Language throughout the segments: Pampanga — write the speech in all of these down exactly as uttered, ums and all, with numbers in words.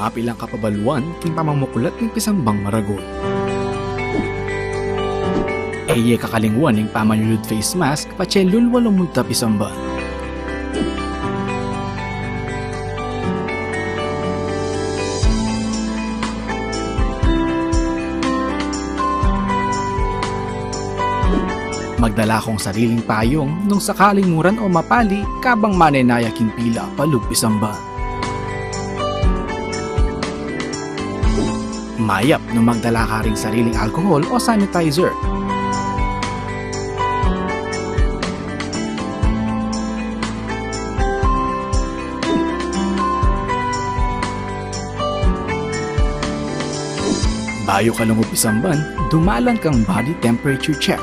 Mapilan kapabaluan king pamamuklat ning pisambang maragul. E ye kakalingwan ing pamanyulud face mask patse lulwa lumunta pisamban. Magdala kong sariling payung nung sakaling muran o mapali kabang manenaya king pila pa lub pisamban. Mayap nung magdala ka ring sariling alcohol o sanitizer. Bayu ka lungub pisamban, dumalan kang body temperature check.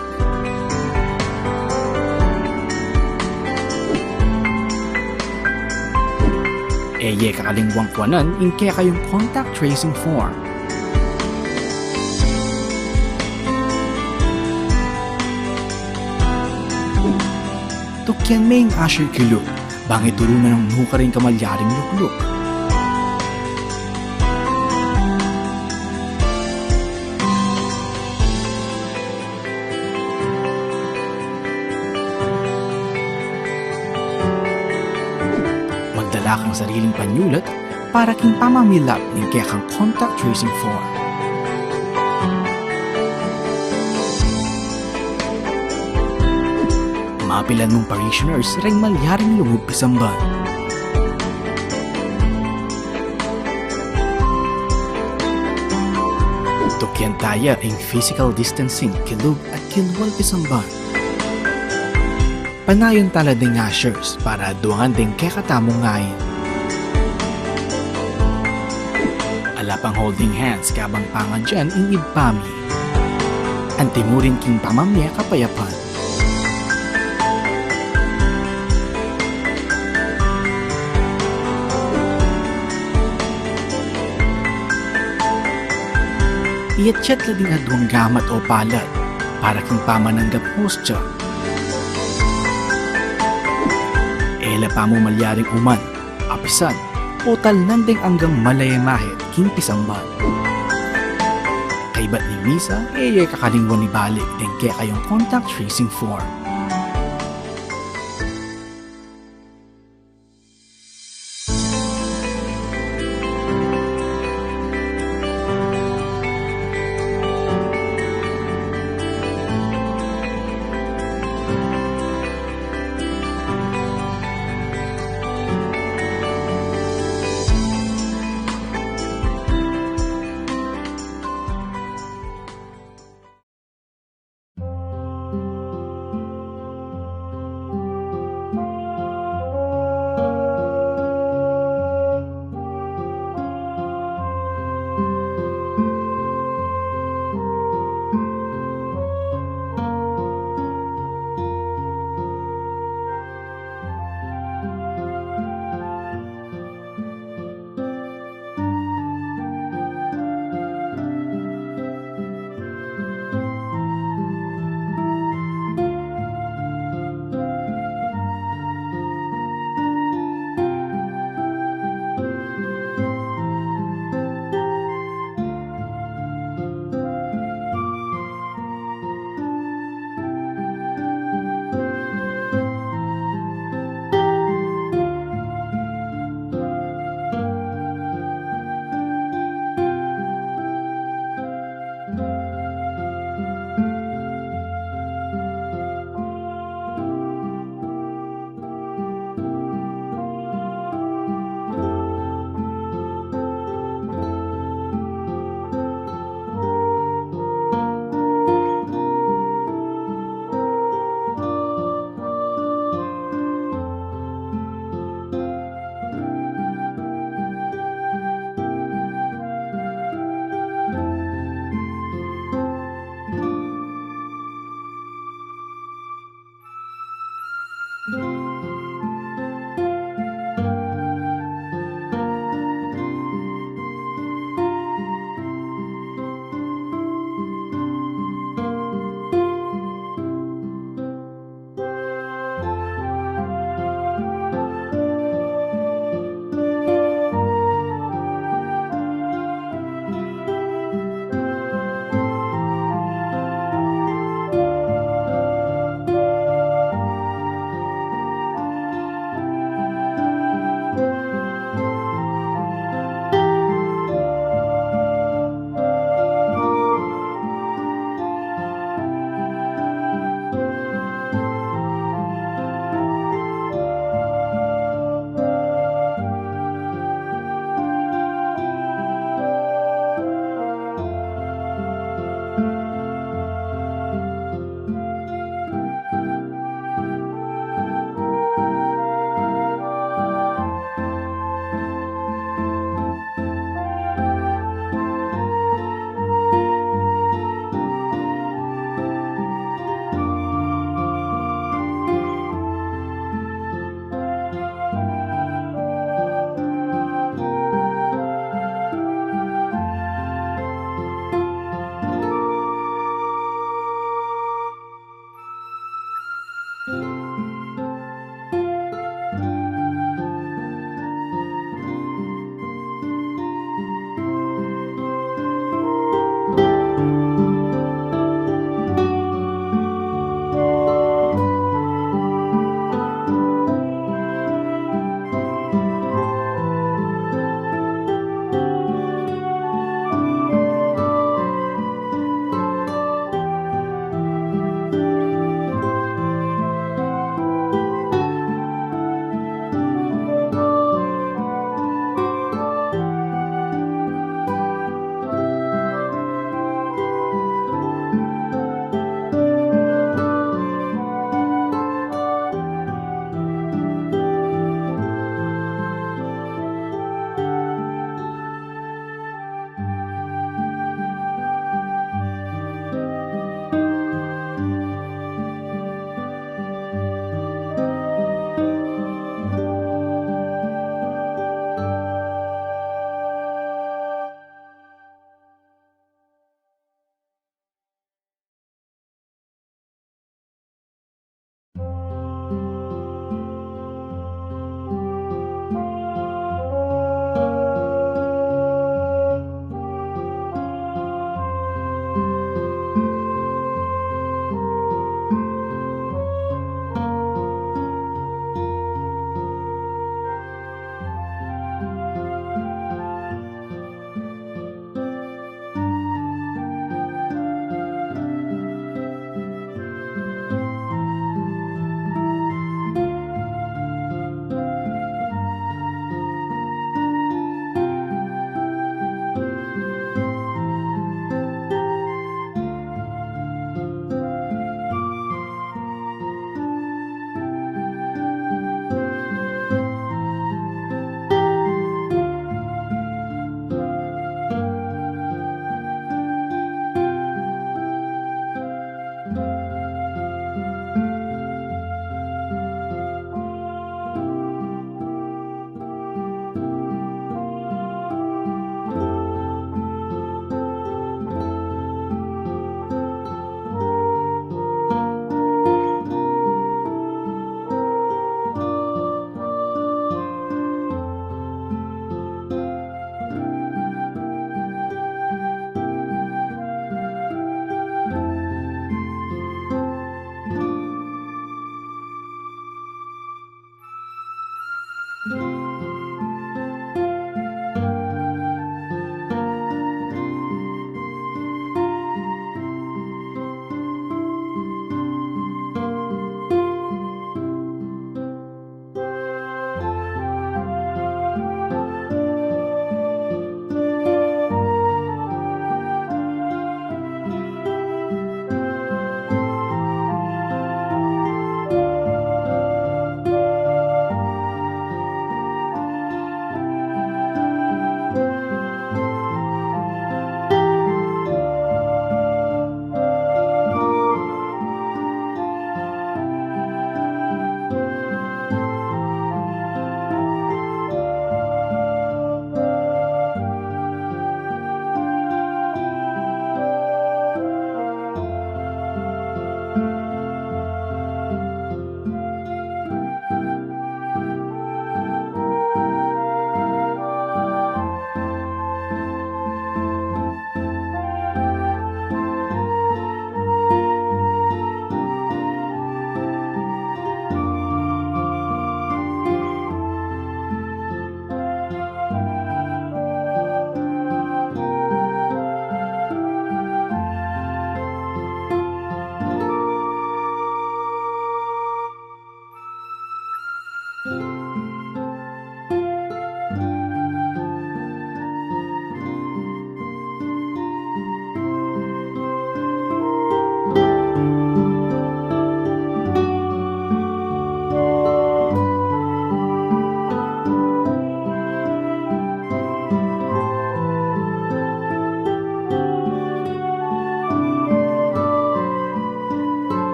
E ye kakalingwang kuanan ing kekayung contact tracing form. Tukyan me ing usher kilub, bang ituru na nung nu karing kamalyaring lukluk. Magdala kang sariling panyulat para king pamamilap ning kekang contact tracing form. Mapilan mung parishioners reng malyaring lungub pisamban. Tukyan taya ing physical distancing kilub at kilwal pisamban. Panayan tala ding ushers para duangan ding kekatamung ngain. Ala pang holding hands kabang pangadyan ing ibpa mi. Anti mu rin king pamamye kapayapan. Iyatyat la ding aduang gamat o palad para king pamananggap hostya. E la pamu malyaring uman, apisan, o talnan deng anggang malayamahit king pisamban. Kaybat ning misa, e ye kakalingwan ibalik deng kekayung contact tracing form.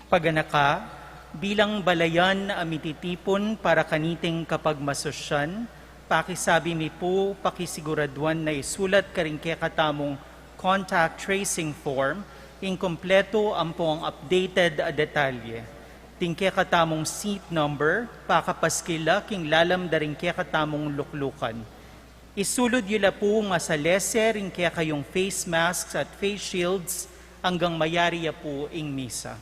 Paganaka, bilang balayan a mititipun para kaniting kapagmasusyan, pakisabi mi pu, pakisiguraduan na isulat karing kekatamung contact tracing form ing kumpletu ampong updated a detalye. Ding kekatamung seat number, pakapaskil la king lalam da ring kekatamung luklukan. Isulud yu la pu masalese ring kekayung face masks at face shields anggang mayari ya pu ing misa.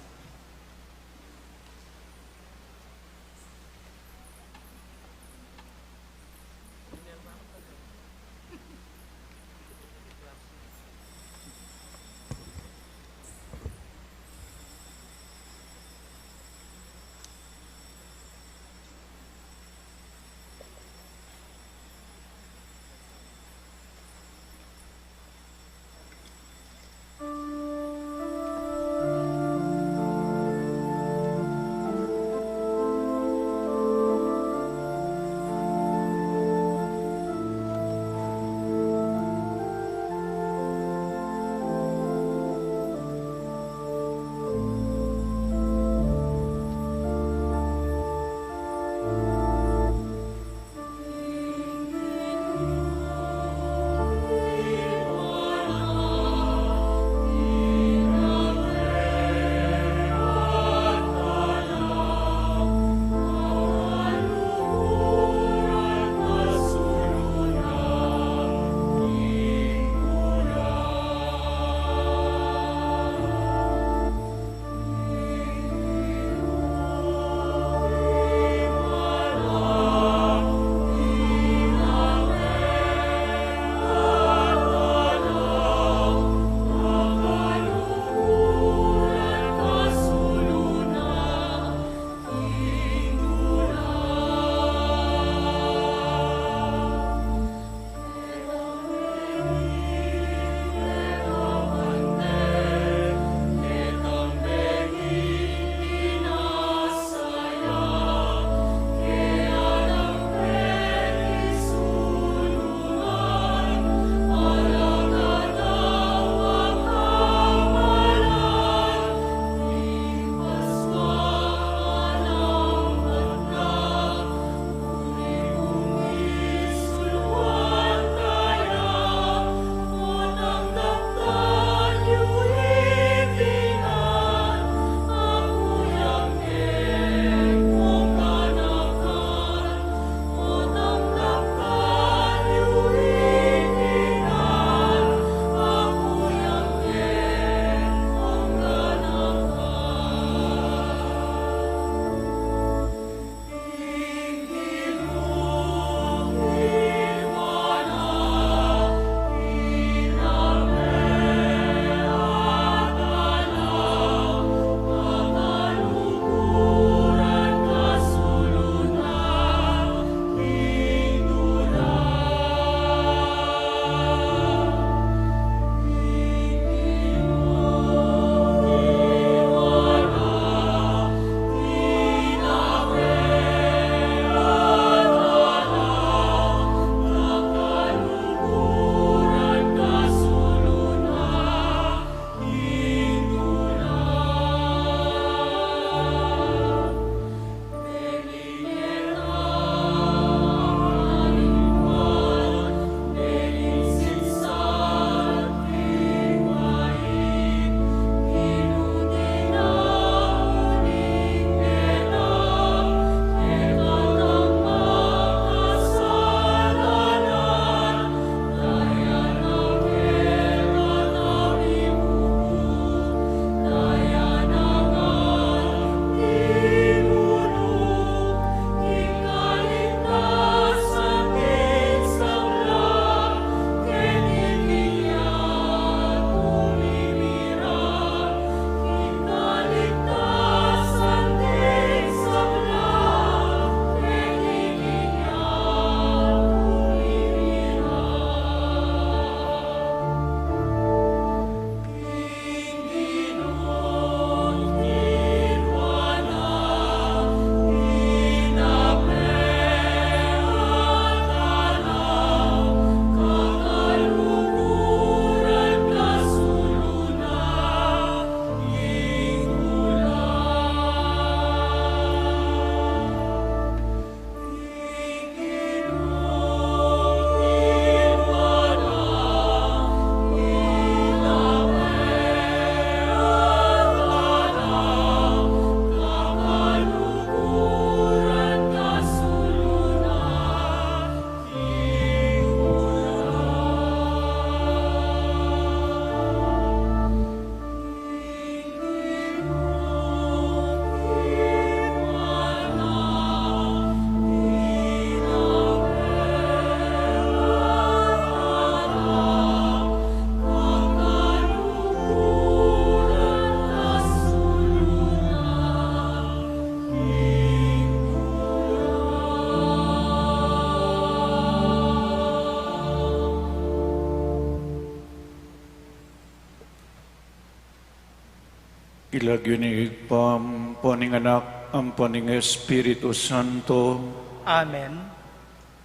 King lagyu ning Ibpa, ampo ning Anak, ampo ning Espiritu Santo. Amen.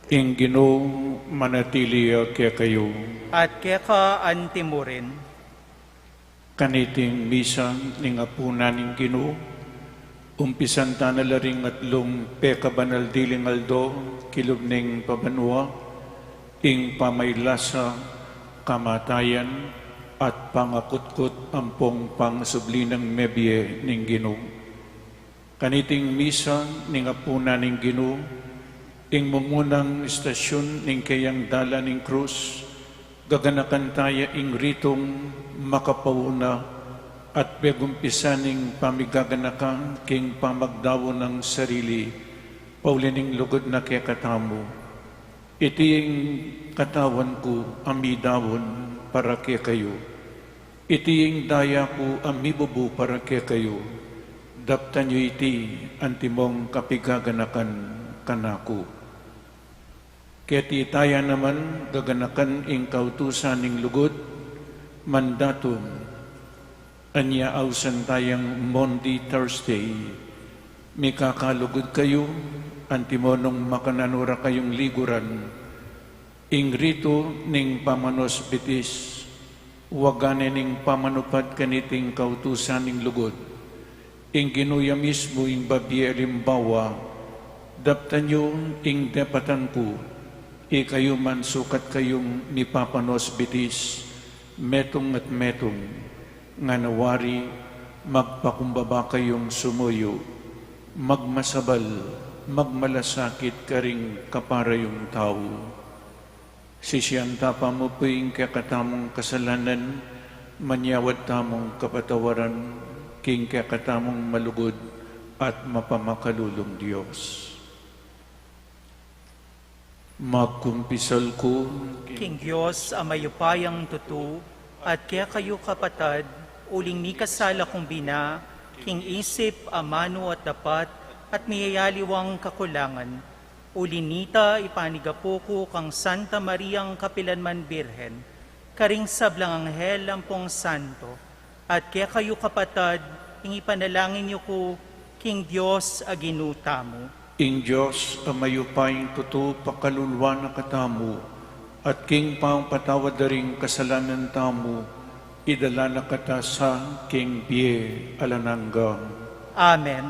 Ing Ginu manatili ya kekayu. At keka antimurin. Kaniting misa ning apunan ning Ginu, umpisan ta na la ring atlung pekabanal diling aldo kilub ning pabanua, ing pamailasa, kamatayan, at pangakutkut ampong pangasubli nang mebie ning Ginu. Kaniting misa ning apunan ning Ginu, ing mumunang istasyun ning keyang dalan ning krus, gaganakan ta ya ing ritung makapauna at pegumpisan ning pamigaganaka king pamagdaun nang sarili, pauli ning lugud na kekatamu. Iti ing katawan ku a midaun para kekayu. Iti ing daya ku a mibubu para kekayu. Daptan yu iti antimong kapigaganakan kanaku. Keti taya naman gaganakan ing kautusan ning lugud, mandatum, anya ausan tayang Maundy Thursday, mikakalugud kayu, antimo nung makananu ra kayung liguran, ing ritu ning pamanosbitis, wagan ne ning pamanupad kaniting kautusan ning lugud. Ing Ginu ya mismu ing babie alimbawa, daptan yu ing depatan ku, ikayu man sukat kayung mipapanosbitis, metung at metung, ngana wari, magpakumbaba kayung sumuyu, magmasabal, magmalasakit karing kapara yung tau. Sisian ta pa mu pu ing kekatamung kasalanan, manyawad tamung kapatawaran, king kekatamung malugud at mapamakalulung Dios. Magkumpisal ku king Dios a mayupayang tutu, at kekayu kapatad, uling mikasala kung bina, king isip, amanu at dapat, at miyayaliwang kakulangan. Uli nita, ipanigapu ku kang Santa Mariang kapilanman Birhen, karing sablang anghel ampong santo, at kekayu kapatad, ing ipanalangin yu ku king Dios a Ginu tamu. Ing Dios a mayupayang tutu pakaluluan na katamu, at king pangpatawad da ring kasalanan tamu, idala na kata sa king bie alang angga. Amen.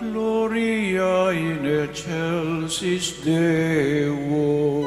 Gloria in excelsis Deo.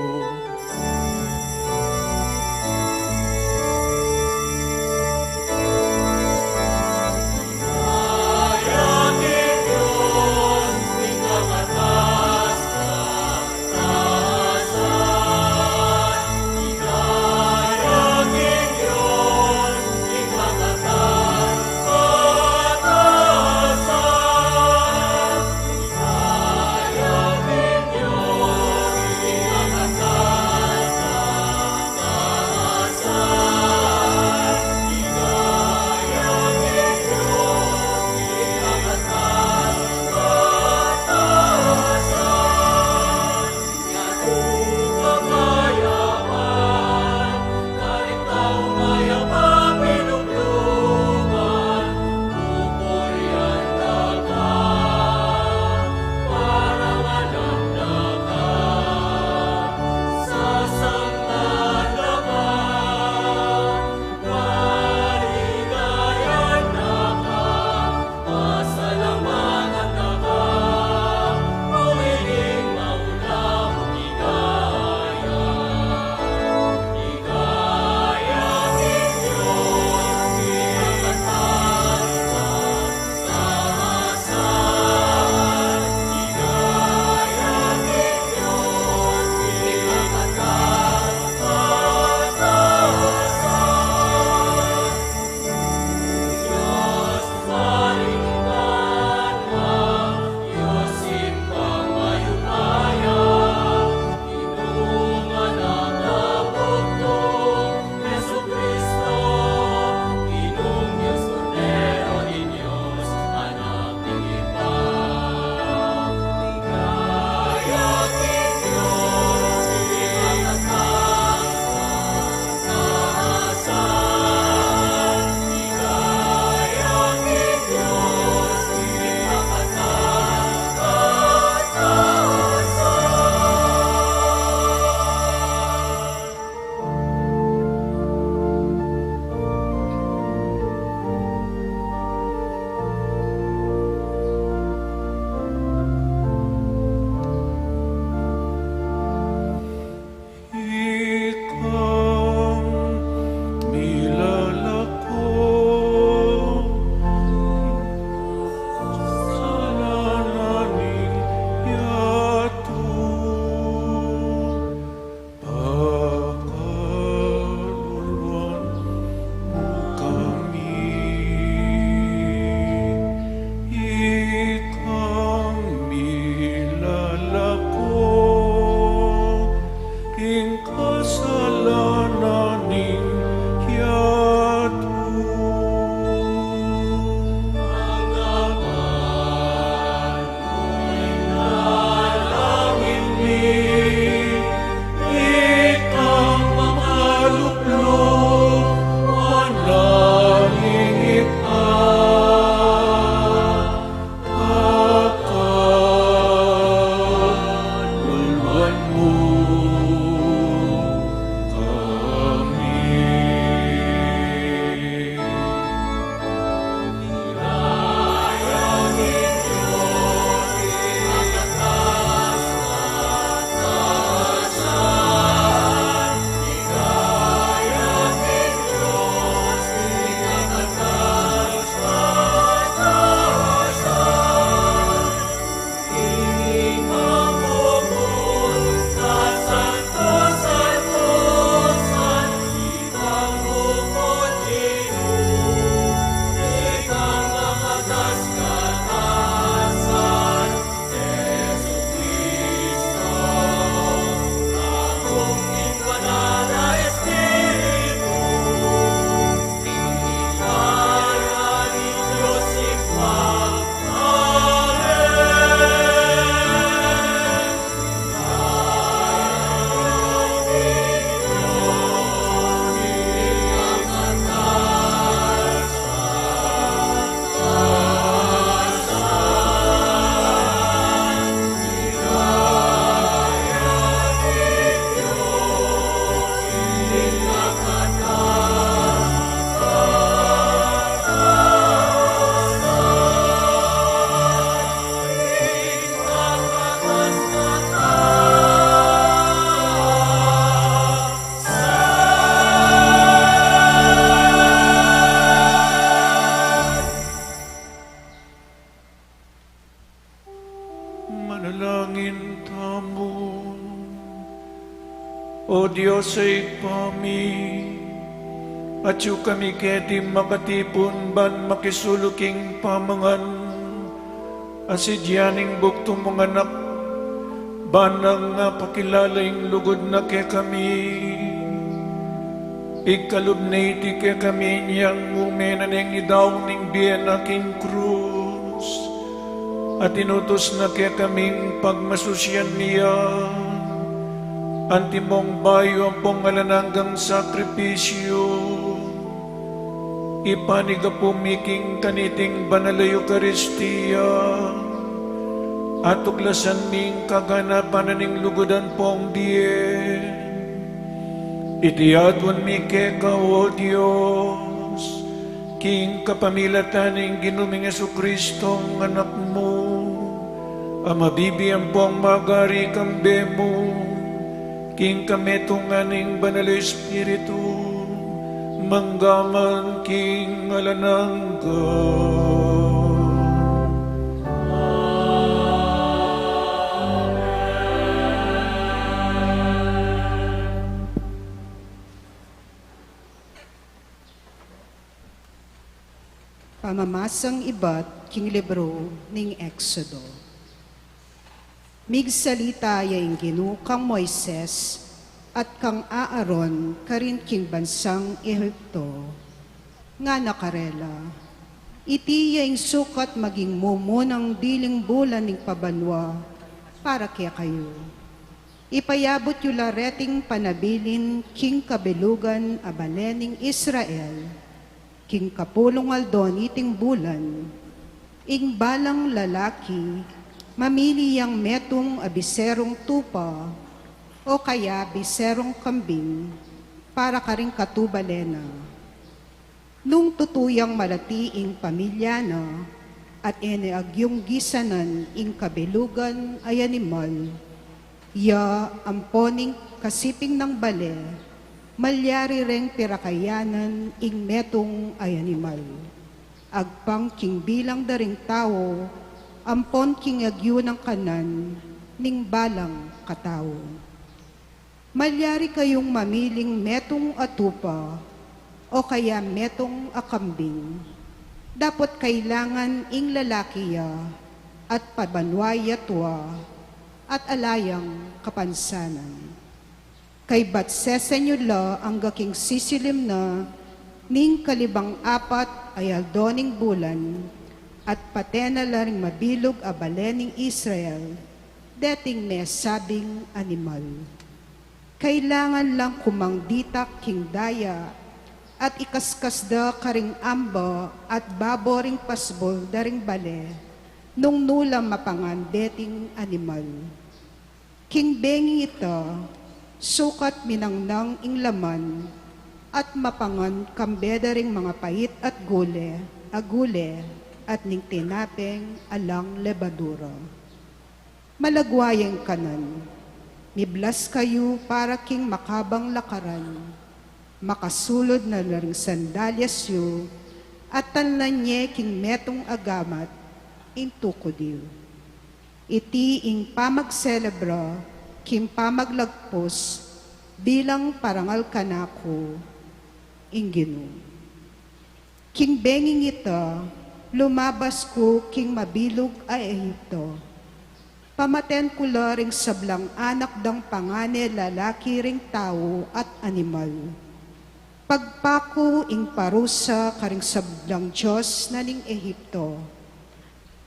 O Dios a Ibpa mi, atyu kami keti makatipun ban makisulu king pamangan a sidya ning bugtung mung anak, ban nang mapakilala ing lugud na kekami. Ikalub na iti kekami inyang ume na neng idawag ning bie na king krus, at inutus na kekaming pagmasusian mi ya, antimong bayu ampong alang anggang sakripisyu, ipanigapu mi king kaniting banal a Eukaristia, at tuklasan mi ing kaganapan na ning lugud ampong bie. Iti adwan mi keka, O Dios, king kapamilatan ning Ginu ming Jesucristo, Anak mu, a mabibie ampong magari kambe mu, king kametungan ning Banal a Espiritu, mangga man king alang angga. Pamamasang ibat king libru ning Exodo. Migsalita ya ing Ginu kang Moises at kang Aaron karin king bansang Egipto, ngana karela: Iti ya ing sukat maging mumunang diling bulan ning pabanua para kekayu. Ipayabut yu la reting panabilin king kabilugan a bale ning Israel, king kapulung aldo niting bulan. Ing balang lalaki mamili yang metung a biserung tupa o kaya biserung kambing para karing katubale na. Nung tutu yang malati ing pamilya na at e ne agyung gisanan ing kabilugan a animal, ya ampo ning kasiping nang bale, malyari reng pirakayanan ing metung a animal, agpang king bilang da ring tau ampon king agyu nang kanan ning balang katau. Malyari kayung mamiling metung a tupa o kaya metung a kambing. Dapot kailangan ing lalaki ya at pabanua ya tua at ala yang kapansanan. Kaybat sesen yu la angga king sisilim na ning kalibang apat a aldo ning bulan, at patena la ring mabilug a bale ning Israel deting mesabing animal. Kailangan lang kumang ditak king daya at ikaskas da karing amba at babo ring pasbul da ring bale nung nu la mapangan deting animal. King bengi ita, sukat minangnang ing laman at mapangan kambe da ring mangapait at gule, a gule, at ning tinapeng alang lebadura. Malagwa yang kanan. Miblas kayu para king makabang lakaran. Makasulud na la ring sandalyas yu at tanlan ye king metung a gamat ing tukud yu. Iti ing pamagselebra king pamaglagpus bilang parangal kanaku, ing Ginu. King benging ita, lumabas ku king mabilug a Egipto. Pamaten ku la ring sablang anak dang pangane lalaki ring tau at animal. Pagpaku ing parusa karing sablang dios na ning Egipto.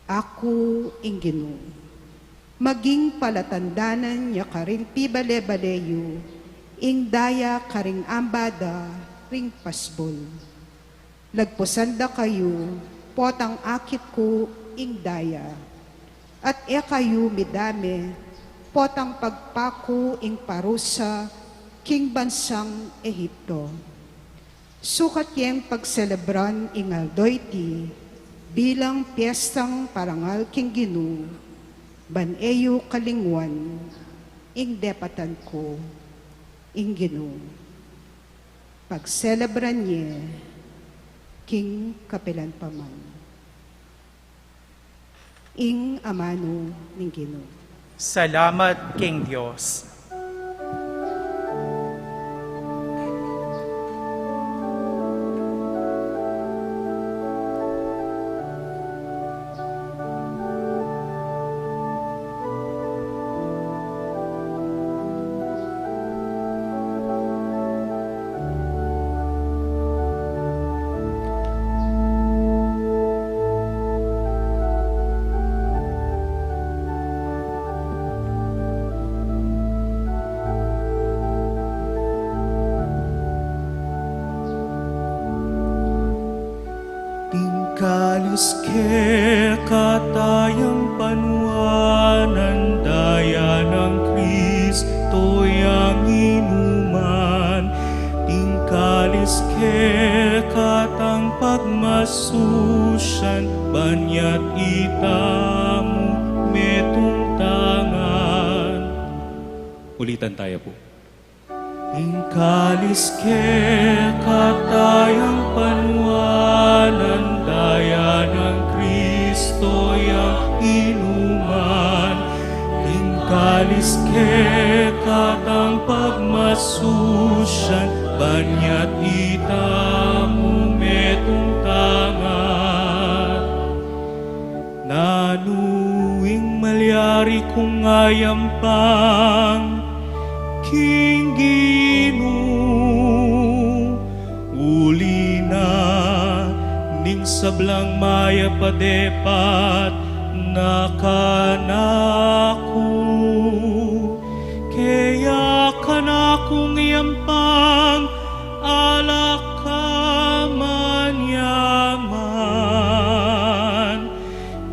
Aku ing Ginu. Maging palatandanan ya karing pibale-bale yu ing daya karing amba da ring pasbul. Lagpusan da kayu potang akit ku ing daya, at e kayu midame potang pagpaku ing parusa king bansang Egipto. Sukat yeng pagselebran ing aldo iti bilang piestang parangal king Ginu, ban e yu kalingwan ing depatan ku, ing Ginu. Pagselebran ye king kapilan pa man. Ing amanu ning Ginu. Salamat king Dios. Keka tayang panuanan daya nang Kristo yang inuman, ding kalis keka tang pagmasusyan, banyat itamu metung tangan. Ulitan taya pu. Ding kalis keka tayang panuanan daya nang Kristo yang inuman, ding kalis keka tang pagmasusyan, banyat itamu metung tangan. Nanu ing malyari kung ayampang king Ginu, uli na ning sablang mayap a depat na kanaku, kaya kanakung iyampang alak a manyaman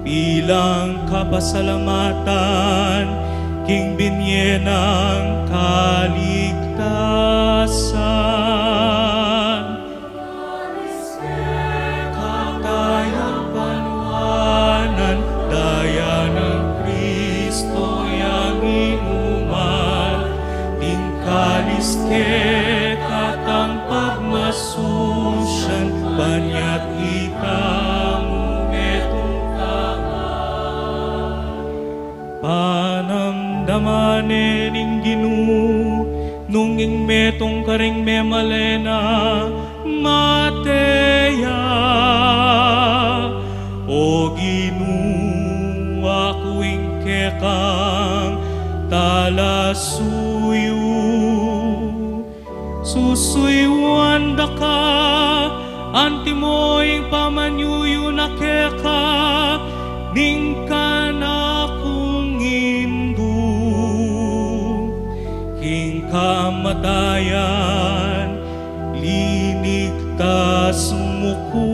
bilang kapasalamatan king binye nang kaligtasan. Keka tayang panuanan daya nang Kristo yang inuman, ding kalis keka tang pagmasusyan, banyat itamu metung tangan. Panamdaman ne ning Ginu nung ing metung karing memalen a mate ya, O Ginu, aku ing kekang talasuyu. Susuyuan da ka, antimo ing pamanyuyu na keka ning kanakung indu, king kamatayan linigtas mu ku.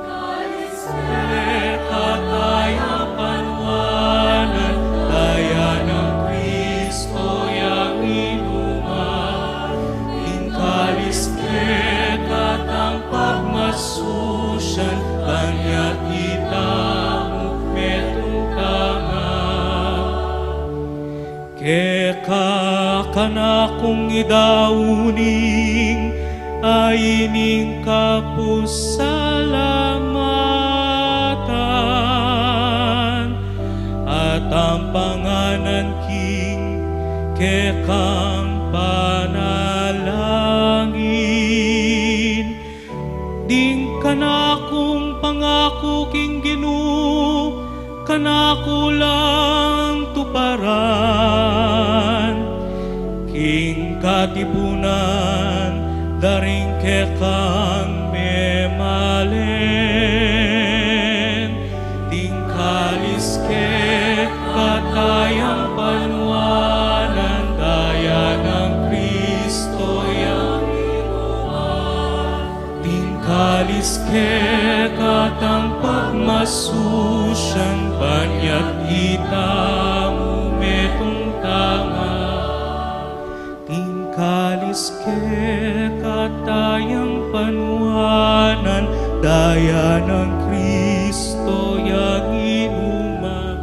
Kalis keka tayang panuanan daya nang Kristo yang inuman, ding kalis keka tang pagmasusyan, banyat itamu metung tangan. Keka kanakung idauning ain ning kapasalamatan, at ampanganan king kekang panalangin. Ding kanakung pangaku king Ginu, kanaku lang tuparan, king katipunan da ring kekang memalen. Ding kalis keka tayang panuanan daya nang Kristo yang inuman, ding kalis keka tang pagmasusyan, banyat itamu metung tangan. Ding kalis keka tayang panuanan daya nang Kristo yang inuman,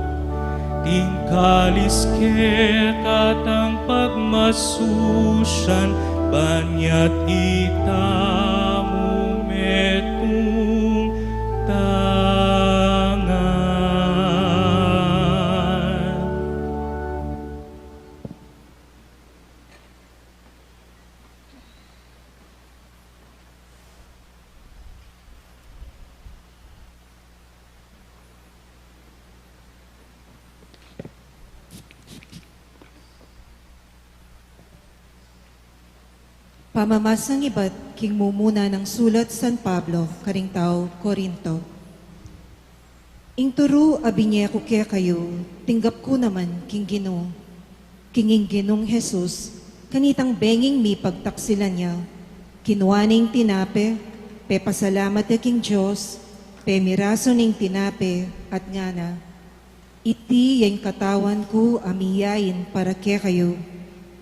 ding kalis keka tang pagmasusyan, banyat itamu metung tangan. Pamamasang ibat king mumuna nang sulat San Pablo karing tau Corinto. Ing turu a binye ku kekayu, tinggap ku naman king Ginu. King ing Ginung Jesus, kanitang benging mipagtaksilan ya, kinua ne ing tinape, Pepasalamat ya king Dios, pemirasu ne ing tinape, at ngana, "Iti ya ing katawan ku a miyain para kekayu,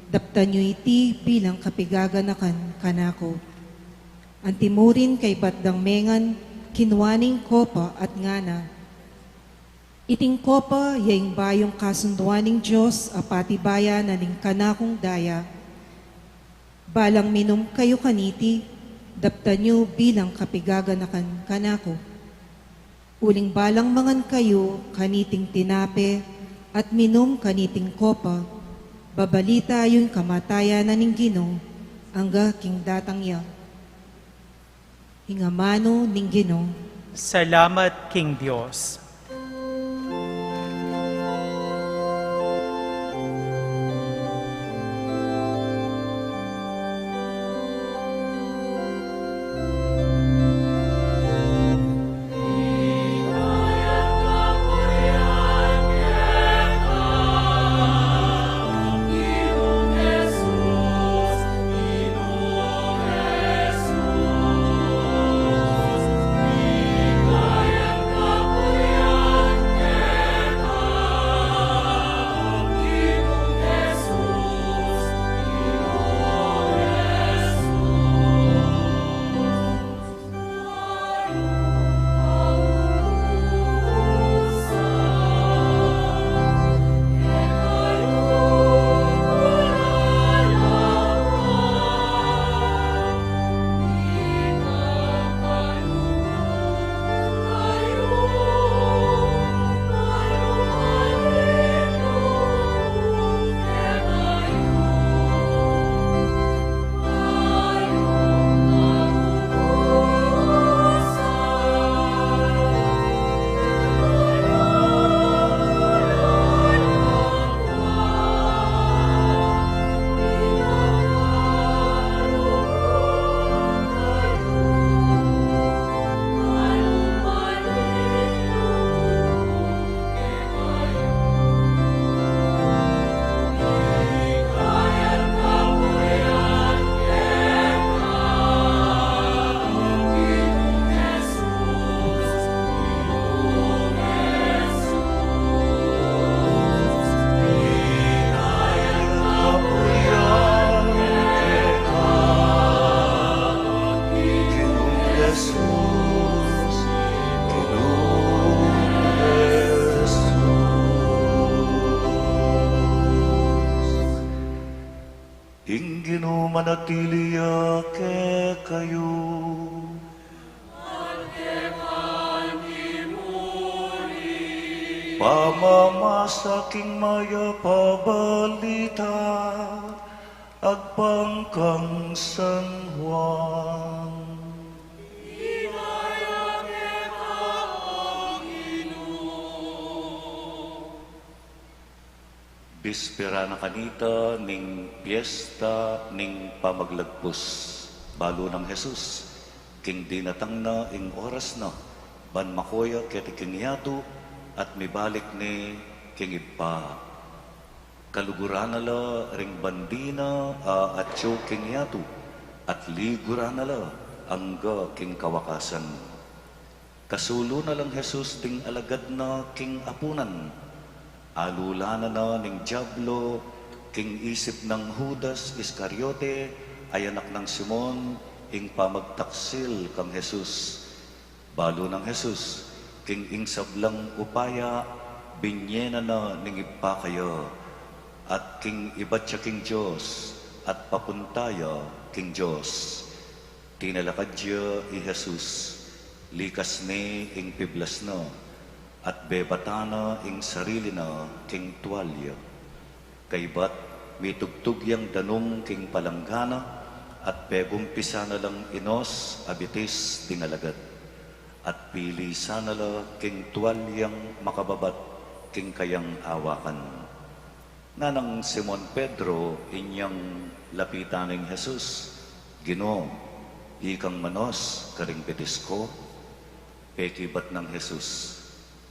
daptan yu iti bilang kapigaganakan kanaku." Antimurin kaybat dang mengan, kinua ne ing kopa at ngana, "Iting kopa ya ing bayung kasunduan ning Dios a patibayan na ning kanakung daya. Balang minum kayu kaniti, daptan yu bilang kapigaganakan kanaku. Uling balang mangan kayu kaniting tinape at minum kaniting kopa, babalita yu ing kamatayan na ning Ginu angga king datang ya." Ing amanu ning Ginu. Salamat king Dios. Ing Ginu manatili ya kekayu. Pamamasa king Mayap a Balita agpang kang San Juan. Bispera na kanita ning piesta ning pamaglagpus. Balu nang Jesus, king dinatang na ing oras na ban mako ya keti king yatu at mibalik ne king Ibpa. Kaluguran na la ring bandi na a atyu king yatu at liguran na la angga king kawakasan. Kasulu na lang Jesus ding alagad na king apunan. Alulanan na ning Diablo king isip nang Judas Iscariote, a anak nang Simon, ing pamagtaksil kang Jesus. Balu nang Jesus, king ing sablang upaya, binye na na ning Ibpa kaya, at king ibat ya king Dios, at papunta ya king Dios. Tinalakad ya i Jesus, likas ne ing piblas na, at bebatan na ing sarili na king tualya. Kaybat, mitugtug yang danum king palanggana, at pegumpisan na lang inos a bitis ding alagad, at pilisan na la king tualyang makababat king kayang awakan. Nganang Simon Pedro, inyang lapitan neng Jesus, "Ginu, ikang manos karing bitis ku?" Pekibat nang Jesus,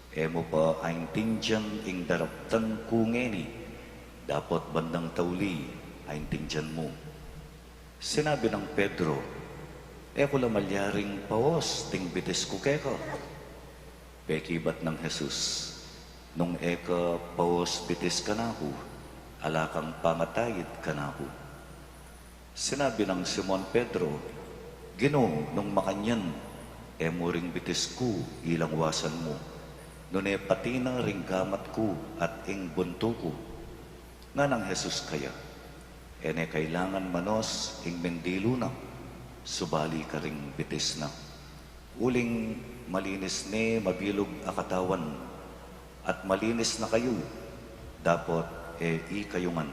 "E mu pa aintindian ing daraptan ku ngeni, dapot bandang tauli aintindian mu." Sinabi nang Pedro, E ku la malyaring paus ding bitis ku keka. Pekibat nang Jesus, nung e ka paus bitis kanaku, ala kang pangataid kanaku. Sinabi nang Simon Pedro, Ginu, nung makanyan, e mu ring bitis ku ilangwasan mu, nune pati na ring gamat ku at ing buntu ku. Nganang Jesus kaya, E ne kailangan manos ing mendilu na, subali karing bitis na. Uling malinis ne mabilug a katawan, at malinis na kayu, dapot e ikayu ngan.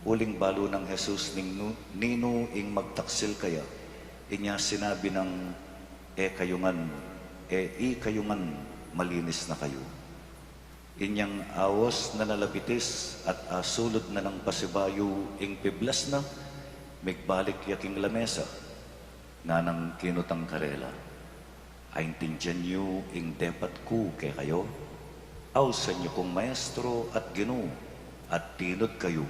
Uling balu nang Jesus ning nu-, ninu ing magtaksil kaya, inya sinabi nang, E kayu ngan, e ikayu ngan malinis na kayu. Inyang aus na na la bitis at asulud na nang pasibayu ing piblas na, migbalik ya king lamesa, nganang kinutang karela, Aintindian yu ing depat ku kekayu? Ausan yu kung Maestro at Ginu, at tinud kayu,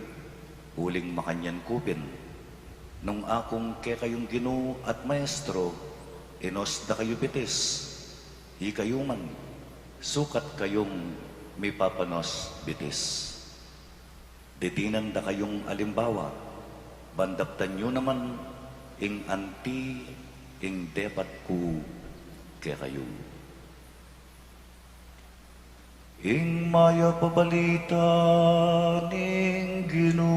uling makanyan ku pin. Nung akung kekayung Ginu at Maestro, inus da kayu bitis, ikayu man, sukat kayung mipapanos bitis. Didinan da kayung alimbawa, ban daptan yu naman ing anti ing depat ku kekayu. Ing mayap a balita ning Ginu.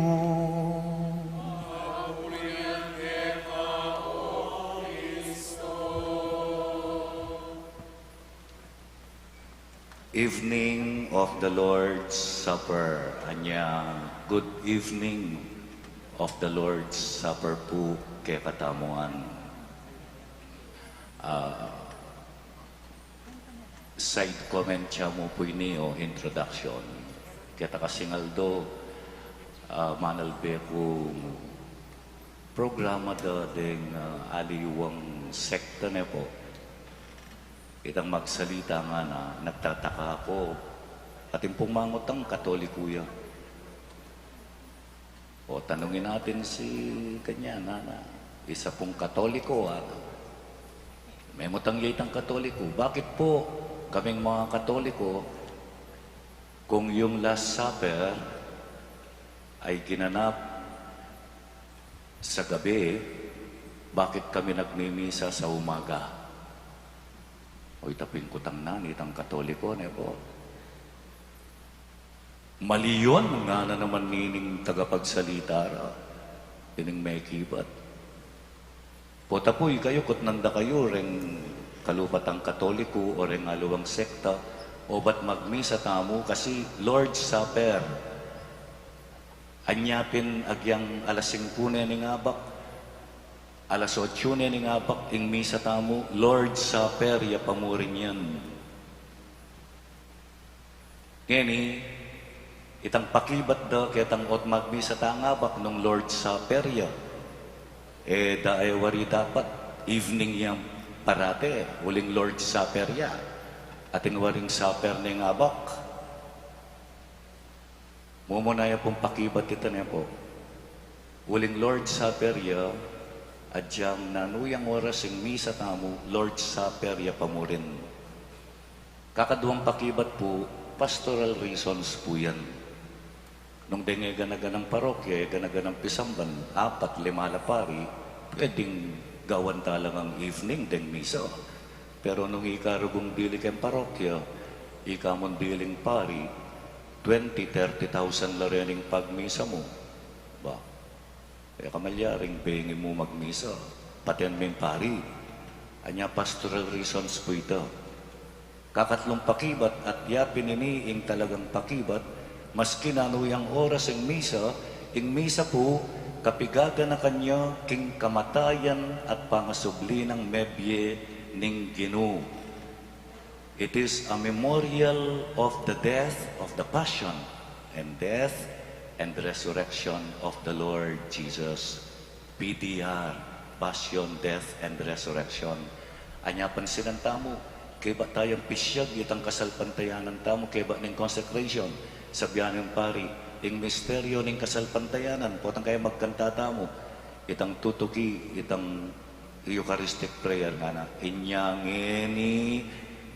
Evening of the Lord's Supper. Anya, good evening of the Lord's Supper pu kekatamu ngan. Ah, side comment ya mu pu ini o introduction. Keta kasing aldo, ah, manalbe kung programa da deng, ah, aliwang sekta ne pu. Itang magsalita ngana, nagtataka ku, atin pung mangutang Katoliko ya. O, tanungin natin si kanya, ngana, isa pung Katoliko, ah. Mengutang ya itang Katoliko, bakit po kaming mga Katoliko, kung yung Last Supper ay ginanap sa gabi, bakit kami nagmimisa sa umaga? O, ita pin kutang na nitang Katoliko, ne pu? Mali yun, ngana naman nining tagapagsalita ra, ining mekibat. Pota pu, ikayu, kutnan da kayu reng kalupatang Katoliko o reng aliwang sekta, obat magmisa tamu kasi Lord's Supper. Anya pin agyang alas singku ne ning abak, alas otsu ne ning abak, ing misa tamu, Lord's Supper ya pa murin yan. Ngeni, itang pakibat da ketang ot magmisa tang abak nung Lord's Supper ya. E da e wari dapat evening yang parate, uling Lord's Supper ya. Atin waring supper ning abak. Mumuna ya pung pakibat ita ne pu. Uling Lord's Supper ya, agyang nanu yang oras ing misa tamu, Lord's Supper ya pa murin. Kakaduang pakibat pu, pastoral reasons pu yan. Nung deng e gana-ganang parokya, e gana-ganang pisamban, apat, lima la pari, pwedeng gawan talagang evening deng misa. Pero nung ika rugung bili keng parokya, ika mung biling pari, twenty, thirty thousand la rening pagmisa mu. Ba, e ka malyaring bengi mu magmisa, paten ming pari. Anya, pastoral reasons pu ita. Kakatlung pakibat, at ya pin ini ing talagang pakibat, maski nanu yang oras ing misa, ing misa pu, kapigaganakan ya king kamatayan at pangasubli nang mebie ning Ginu. It is a memorial of the death, of the passion and death and resurrection of the Lord Jesus. P D R, Passion, Death, and Resurrection. Anya, pansinan tamu, kaybat tayang pisyag itang kasalpantayanan tamu, kaybat ning consecration, sabian ning pari, ing misteryo ning kasalpantayanan, potang kaya magkanta tamu, itang tutuki, itang Eucharistic prayer ngana, inya ngeni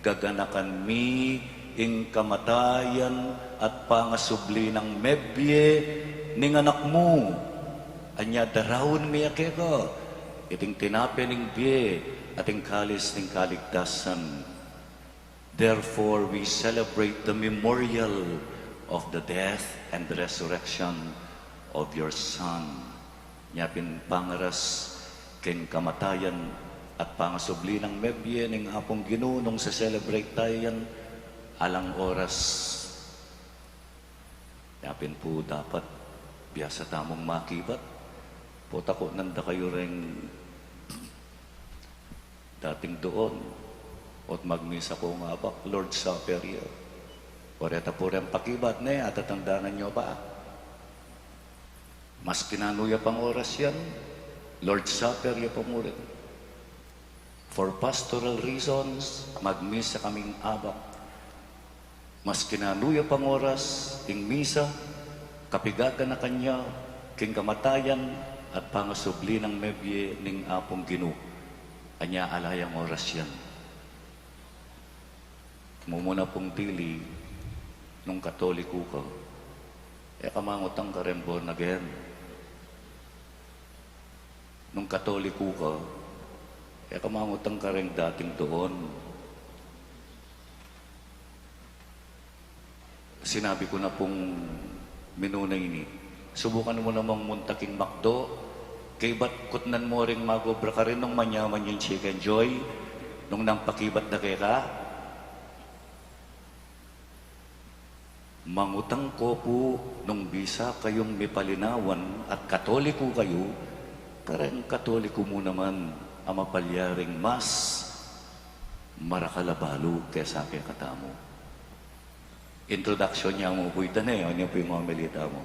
gaganakan mi ing kamatayan at pangasubli nang mebie ning Anak mu. Anya daraun mi ya keka iting tinape ning bie at ing kalis ning kaligtasan. Therefore, we celebrate the memorial of the death and resurrection of your Son. Nya pin pangaras king kamatayan at pangasubli nang mebie ning Apung Ginu nung se-celebrate tayu yan, alang oras. Nya pin pu dapat biasa tamung makibat. Pota ku nanda kayu reng dating doon, ot magmisa kung abak, Lord's Supper ya. O reta pu reng pakibat ne, atatandanan yu pa. Maski nanu ya pang oras yan, Lord's Supper ya pa mu rin. For pastoral reasons, magmisa kaming abak. Maski nanu ya pang oras ing misa, kapigaganakan ya king kamatayan at pangasubli nang mebie ning Apung Ginu. Anya ala yang oras yan. Mumuna pung dili, nung Katoliku ka, e ka mangutang kareng born again. Nung Katoliku ka, e ka mangutang kareng dating doon. Sinabi ku na pung minuna ini, subukan mu namang munta king McDo, kaybat kutnan mu ring mag-obra karin nung manyaman yang Chicken Joy, nung nang pakibat da keka. Mangutang ko pu nung bisa kayung mipalinawan at Katoliku kayu, kareng Katoliku mu naman a mapalyaring mas marakal a balu kesa kekatamu. Introduction ya mu pu ita ne, o nya pu ing homily tamu.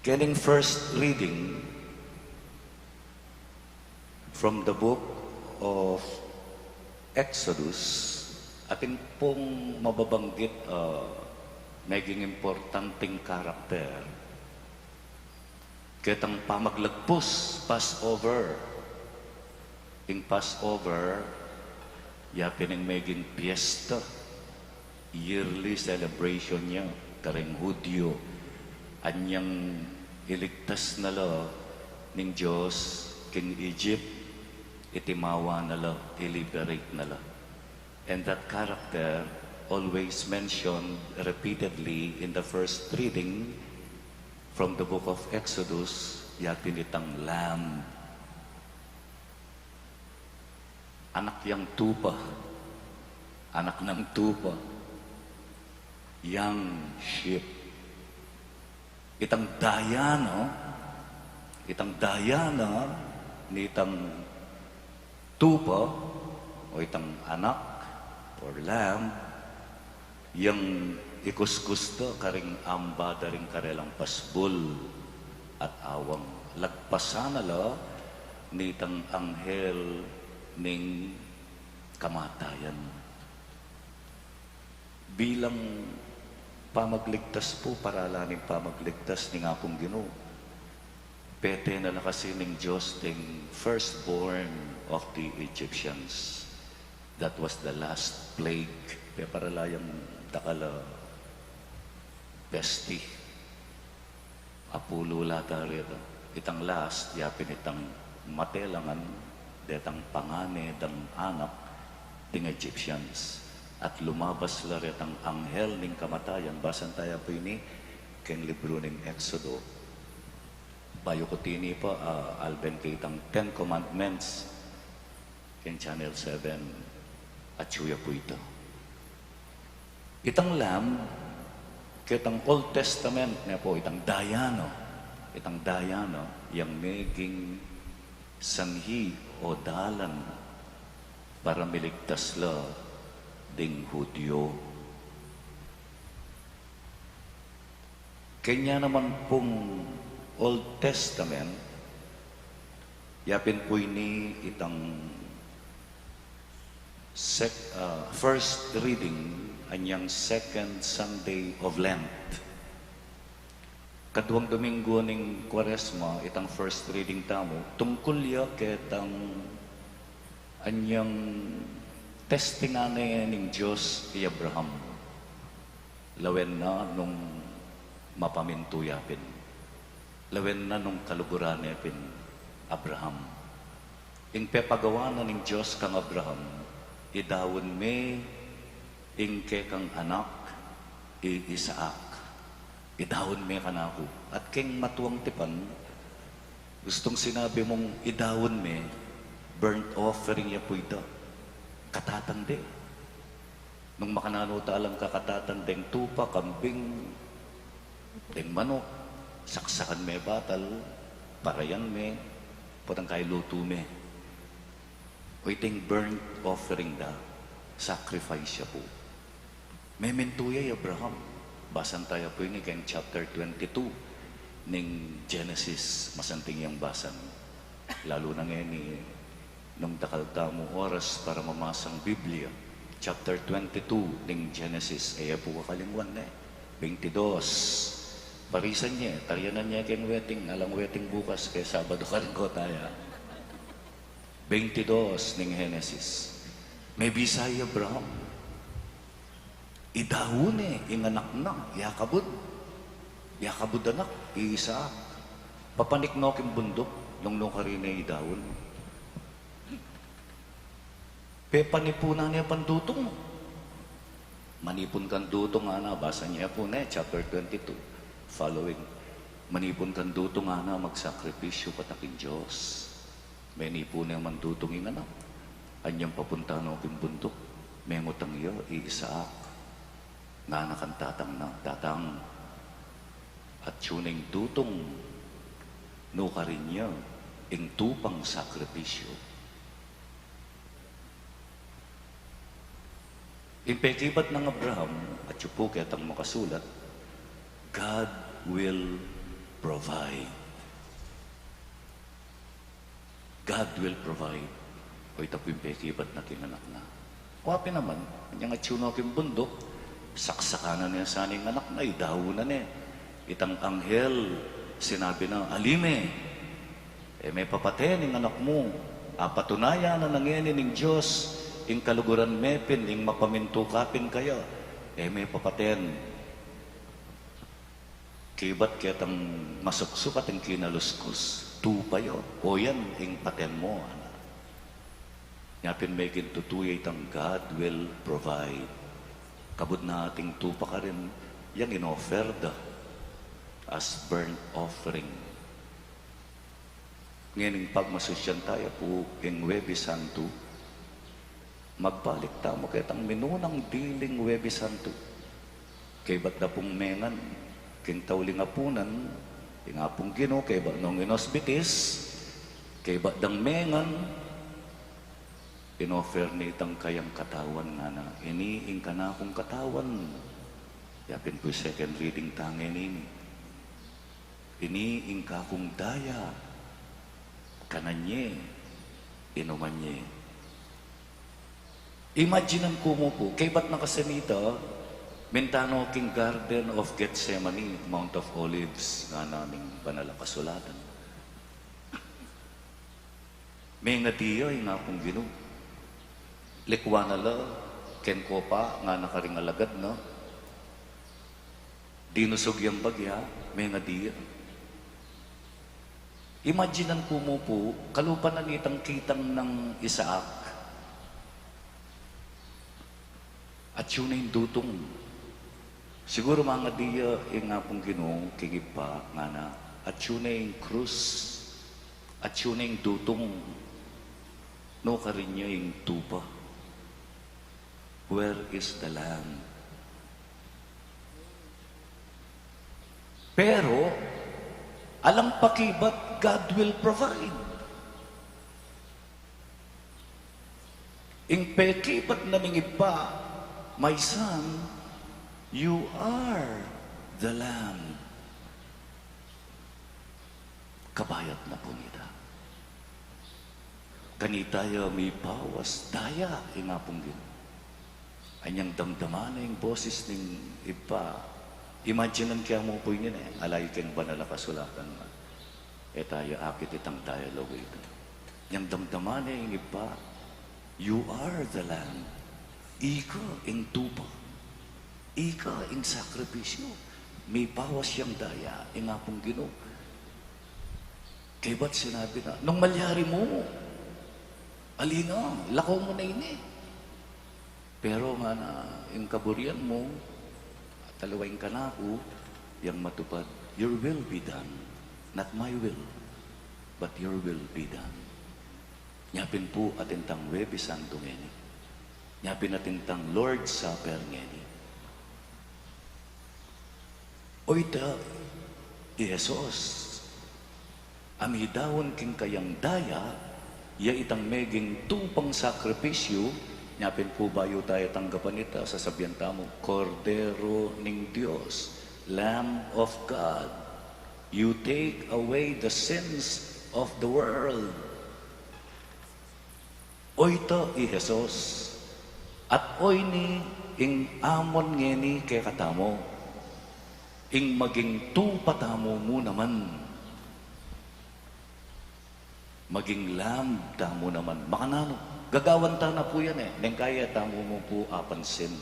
Kening first reading, from the book of Exodus, atin pung mababanggit, ah, meging importanteng karakter. Ketang pamaglagpus, Passover. Ing Passover, ya pin ing meging piyesta, yearly celebration ya kareng Hudyo. Anyang iligtas na la ning Dios king Egypt, itimawa na la, i-liberate na la. And that character always mentioned repeatedly in the first reading from the book of Exodus, ya pin itang lamb. Anak yang tupa, anak ng tupa, young sheep. Itang daya na, itang daya na nitang tupa, o itang anak, or lamb, yang ikuskus da karing amba da ring karelang pasbul at awang lagpasan na la nitang anghel ning kamatayan. Bilang pamagligtas pu, paralan ning pamagligtas ning Apung Ginu, pete na la kasi ning Dios ding firstborn of the Egyptians. That was the last plague. Peparala yang dakal a pesti. Apulu la ta reta. Itang last, ya pin itang matelangan detang pangane dang anak ding Egyptians. At lumabas la retang anghel ning kamatayan. Basan taya pu ini keng libru ning Exodo. Bayu ku tini pa, ah, alben ke itang Ten Commandments keng Channel seven, atyu ya pu ita. Itang lamb, ketang Old Testament ne pu, itang daya na, itang daya na yang meging sanhi o dalan para miligtas la ding Hudyo. Kenya naman pung Old Testament, ya pin pu ini itang sec-, ah, first reading, anyang second Sunday of Lent. Kaduang Domingo ning Kuaresma, itang first reading tamu, tungkul ya ketang anyang testingan ne ning Dios i Abraham. Lawen na nung mapamintu ya pin. Lawen na nung kaluguran ne pin Abraham. Ing pepagawa na ning Dios kang Abraham, idaun me ing kekang anak, i Isaac. Idaun me kanaku. At keng matuang tipan, gustung sinabi mung idaun me, burnt offering ya pu ita. Katatande. Nung makananu ta lang kakatatan deng tupa, kambing, deng manuk, saksakan me batal, parayan me, potang kailutu me. O iting burnt offering da, sacrifice ya pu. Memintu ya i Abraham. Basan taya pu ini keng chapter twenty-two ning Genesis, masanting yang basan. Lalu na ngeni, nung dakal tamu oras para mamasang Biblia, chapter twenty-two ning Genesis, e ya pu kakalingwan ne. Twenty-dos. Parisan ye, tarianan ye keng wedding, alang wedding bukas, kaya Sabado karin ko taya. Twenty-dos ning Genesis. Mebisa i Abraham. Idaun ne ing anak na, yakabud. Yakabud anak, i Isaac. Papanik no king bunduk, nung nukarin ne idaun. Pepanipunan ne pandutung. Manipun kang dutung, ngana, basa ne pu ne, chapter twenty-two, following. Manipun kang dutung, ngana, magsakripisyu kata king Dios. Menipun ne mandutung ing anak. Anyang papunta no king bunduk, mengutang ya i Isaac. Ngana kang tatang na, Tatang, atyu ne ing dutung, nukarin ya ing tupang sakripisyu. Ing pekibat nang Abraham, atyu pu ketang makasulat, God will provide. God will provide. O ita pu ing pekibat na king anak na. Kwa pin naman, anyang atyu no king bunduk, saksakan na ne sana ing anak na, idaun na ne. Itang anghel, sinabi na, Ali me, e me papaten ing anak mu, apatunayan na ngeni ning Dios ing kaluguran me pin, ing mapamintu ka pin kaya, e me papaten. Kibat ketang masuksuk at ing kinaluskus, tupa ya, o yan ing paten mu, ana. Nya pin meging tutu ya itang God will provide. Kabud na ating tupa karin, yang in-offer da as burnt offering. Ngening pagmasusyan taya pu ing Huwebes Santo, magbalik tamu ketang minunang diling Huwebes Santo. Kaybat da pung mengan king tauling apunan, ing Apung Ginu, kaybat nong inosbitis, kaybat dang mengan, in-offer ne itang kayang katawan, ngana, Ini ing kanakung katawan. Ya pin pu ing second reading ta ngeni. Ini ing kakung daya, kanan ye, inuman ye. Imaginan ku mu pu, kaybat na kasi nita, minta no king Garden of Gethsemane, Mount of Olives, ngana ning Banal a Kasulatan. Mengadi ya ing Apung Ginu. Likwan na la keng kopa, ngana karing alagad na. Dinusug yang bagya, mengadi ya. Imaginan ku mu pu, kalupa na nitang kitang nang Isaac. Atyu ne ing dutung. Siguru mangadi ya ing Apung Ginu king Ibpa, ngana, atyu ne ing krus, atyu ne ing dutung, nukarin ya ing tupa. Where is the lamb? Pero, alang pakibat, God will provide. Ing pekibat na ning Ibpa, "My son, you are the Lamb." Kabayat na pu nita. Kanita ya mibawas daya ing Apung Ginu. Anyang damdaman na ing boses ning Ibpa, Imaginan ke mu pu ini, ne, ala yu keng Banal a Kasulatan, e taya akit itang dialogue a ita. Yang damdaman ne ing Ibpa, "You are the Lamb." Ika ing tupa. Ika ing sakripisyu. Mipawas yang daya ing Apung Ginu. Kaybat sinabi na, "Nung malyari mu, ali na, lako mu na ini. Pero ngana, ing kaburian mu, at aliwa ing kanaku, yang matupad, your will be done. Not my will, but your will be done." Nya pin pu atin tang Huwebes Santo ngeni. Nya pin atin tang Lord's Supper ngeni. Oyta i Jesus a midaun king kayang daya, ya itang meging tupang sakripisyu. Nya pin pu bayu taya tanggapan ita, sasabian tamu, "Kordero ning Dios, Lamb of God, you take away the sins of the world." Oyta i Jesus, at oyni ing amon ngeni kekatamu, ing maging tupa tamu mu naman, maging lamb tamu naman. Makananu, gagawan ta na pu yan e, neng kaya tamu mu pu apansin.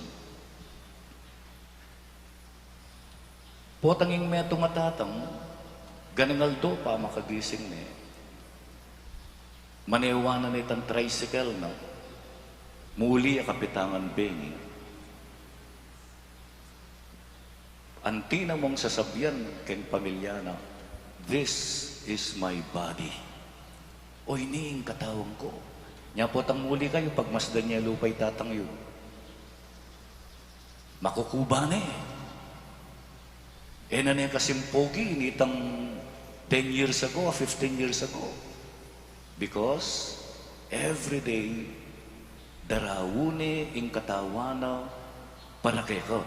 Potang ing metung a tatang, ganang aldo pa makagising ne, manewa na ne itang tricycle na, muli a kapitangan bengi. Anti na mung sasabian keng pamilya na, "This is my body." Oyni ing katawan ku. Nya potang muli kayu, pagmasdan ye lupa i tatang yu, makukuba ne. E na ne kasing pogi nitang ten years ago, fifteen years ago. Because every day, daraun ne ing katawan na para keka.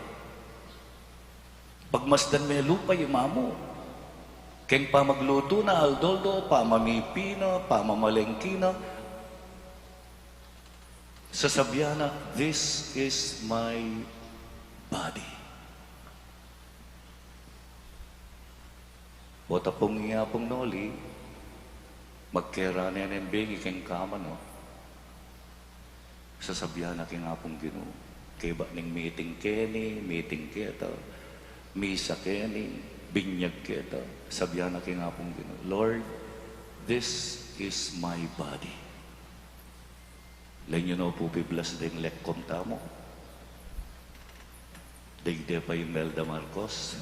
Pagmasdan me lupa i mamu, keng pamaglutu na aldo-aldo, pamamipi na, pamamalengki na, sasabian na, "This is my body." Pota pung iya pung noli, magkera ne neng bengi keng kama na, sasabian na king Apung Ginu, kaybat ning meeting keni, meeting keta, misa keni, binyag keta, sabian na king Apung Ginu, "Lord, this is my body." Lawen yu no pu piblas deng lekkom tamu. Deng de pa Imelda Marcos.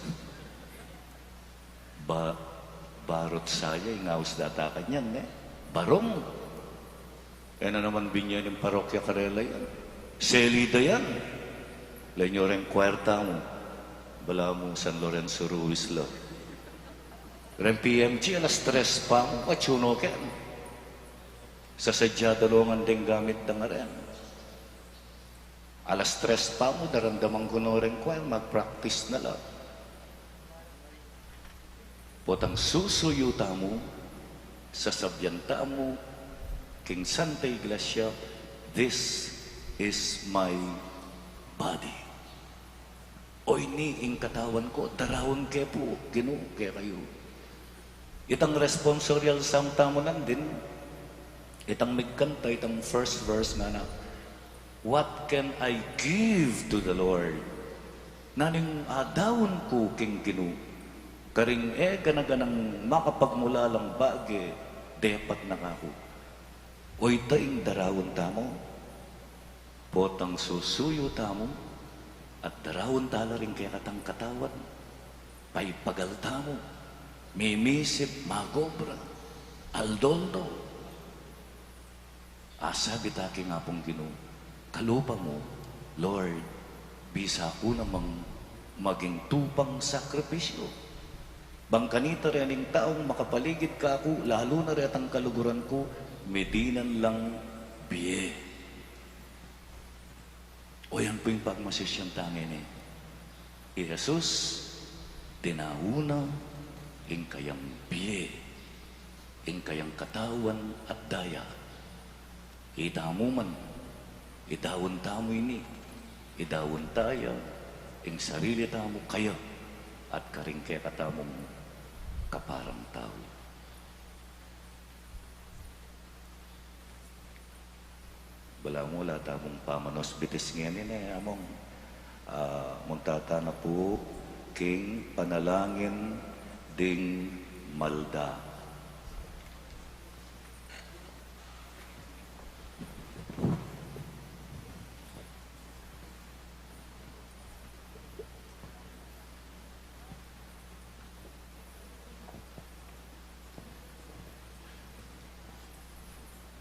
Ba, barot saya, ing aus data kanyan, ne? Barong. E na naman binye ning parokya karela yan. Selida yan. Lawen yu reng kwarta mu. Balamu San Lorenzo Ruiz la. Reng P M G, alas tres pa mu, atsuno ken. Sasadya da longan deng gamit da ngaren. Alas tres pa mu, daramdaman ku no reng choir, mag-practice na la. Potang susuyu tamu, sasabian tamu king Santa Iglesia, "This is my body." Oyni ing katawan ku, daraun ke pu, Ginu, kekayu. Itang responsorial psalm tamu nandin, itang migkanta, itang first verse ngana, "What can I give to the Lord?" Nanu ing adaun ku king Ginu, karing e gana-ganang makapagmulalang bage depat na kaku? Oyta ing daraun tamu. Potang susuyu tamu, at daraun tala ring kekatang katawan, paipagal tamu, mimisip, magobra, aldo-aldo. Asabi ta king Apung Ginu, "Kalupa mu, Lord, bisa ku namang maging tupang sakripisyu. Bang kanita rening taung makapaligid kaku, lalu na retang kaluguran ku, midinan lang bie." O yan pu ing pagmasisyan ta ngeni. I Jesus, dinaun na ing kayang bie, ing kayang katawan at daya. Itamu man, idaun tamu ini, idaun taya, ing sarili tamu kaya. at karing kekatamung kaparang tau. Balamu la tamung pamanosbitis ngeni ne, Among, ah, munta tana pu king panalangin ding malda.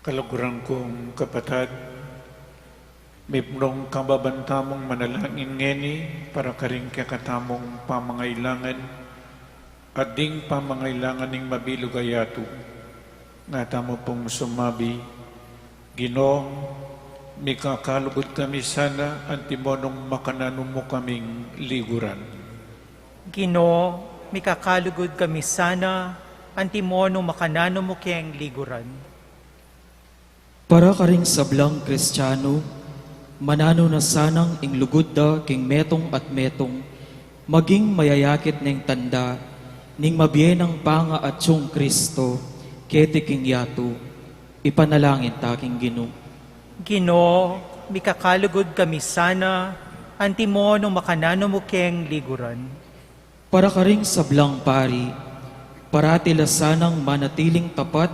Kaluguran kung kapatad, mipnung kababan tamung manalangin ngeni para karing kekatamung pamangailangan, at ding pamangailangan ning mabilug a yatu. Nga tamu pung sumabi, Ginu, mikakalugud kami sana, antimo nung makananu mu kaming liguran. Ginu, mikakalugud kami sana, antimo nung makananu mu keng liguran. Para karing sablang Kristiano, mananu na sanang ing lugud da king metung at metung, maging mayayakit neng tanda ning mabie nang pangaatyung Kristo keti king yatu. Ipanalangin ta king Ginu. Ginu, mikakalugud kami sana, antimo nung makananu mu keng liguran. Para karing sablang pari, parati la sanang manatiling tapat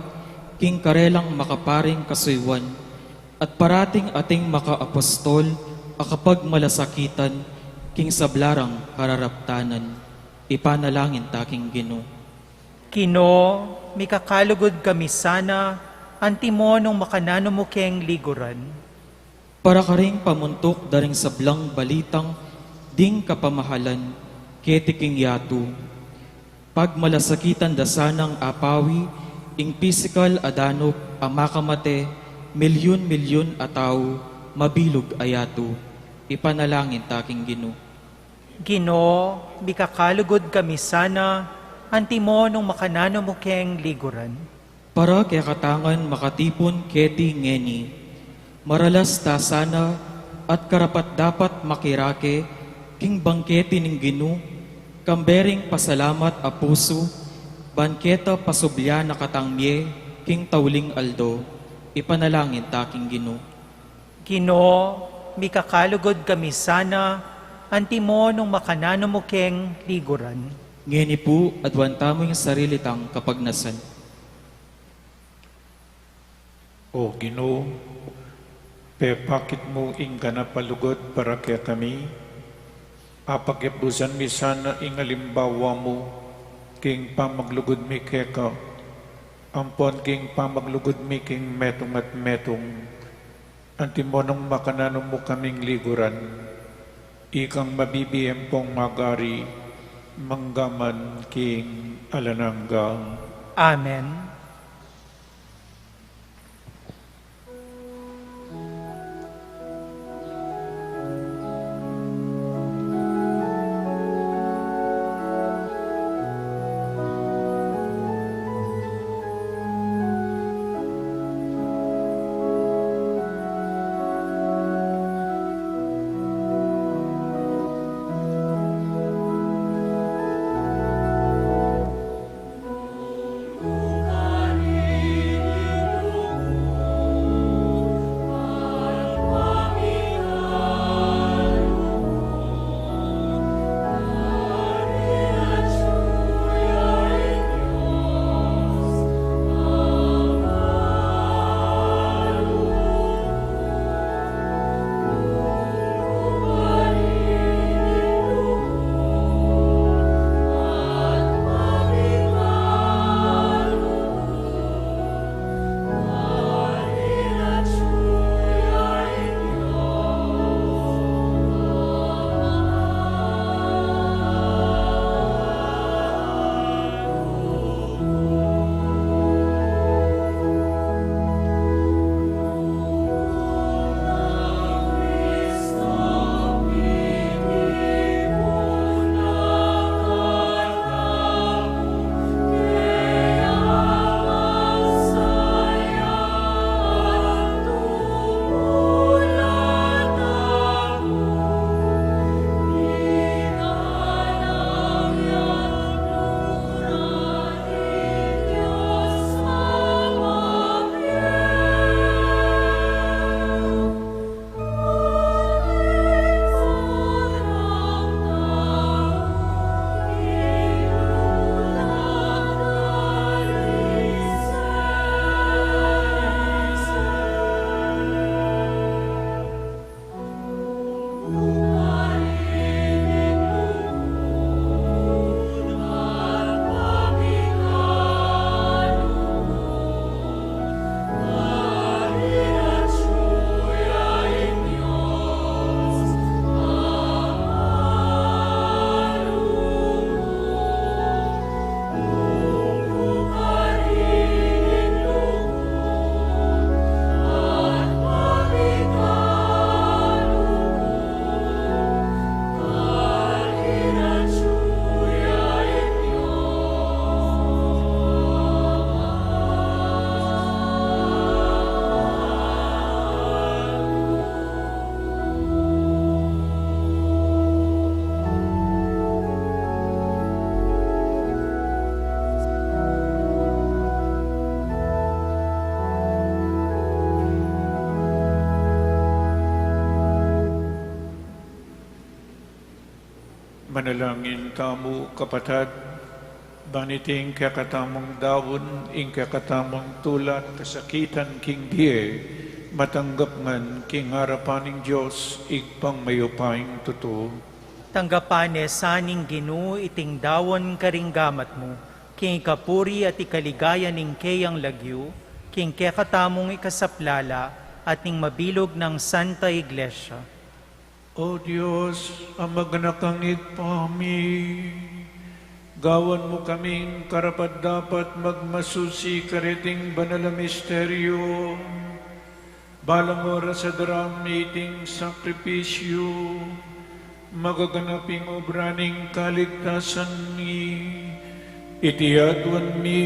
king karelang makaparing kasuyuan, at parating ating makaapostol a kapagmalasakitan king sabla rang kararaptanan. Ipanalangin ta king Ginu. Ginu, mikakalugud kami sana, antimo nung makananu mu keng liguran. Para karing pamuntuk da ring sablang balitang ding kapamahalan keti king yatu. Pagmalasakitan da sanang apawi ing pisikal a danup a makamate milyun-milyun a tau mabilug a yatu. Ipanalangin ta king Ginu. Ginu, mikakalugud kami sana, antimo nung makananu mu keng liguran. Para kekatangan makatipun keti ngeni, maralas ta sana at karapat-dapat makirake king bangketi ning Ginu, kambe ring pasalamat a pusu, ban keta pasublian na katang mie king tauling aldo. Ipanalangin ta king Ginu. Ginu, mikakalugud kami sana, antimo nung makananu mu keng liguran. Ngeni pu, aduan tamu ing sarili tang kapagnasan. O Ginu, pepakit mu ing ganap a lugud para kekami, apakibusan mi sana ing alimbawa mu king pamaglugud mi keka, ampon king pamaglugud mi king metung at metung, antimo nung makananu mu kaming liguran, ikang mabibie ampong magari, mangga man king alang angga. Amen. Manalangin tamu, kapatad, ban iting kekatamung daun, ing kekatamung tula at kasakitan king bie, matanggap ngan king arapan ning Dios, Ibpang mayupayang tutu. Tanggapan ne sa ning Ginu iting daun karing gamat mu, king ikapuri at ikaligaya ning keyang lagyu, king kekatamung ikasaplala, at ning mabilug nang Santa Iglesia. O Dios, a maganakang Ibpa mi, gawan mu kaming karapat-dapat magmasusi kareting banal a misteryo. Balang oras a daraun mi iting sakripisyu, magaganap ing obra ning kaligtasan mi. Iti aduan mi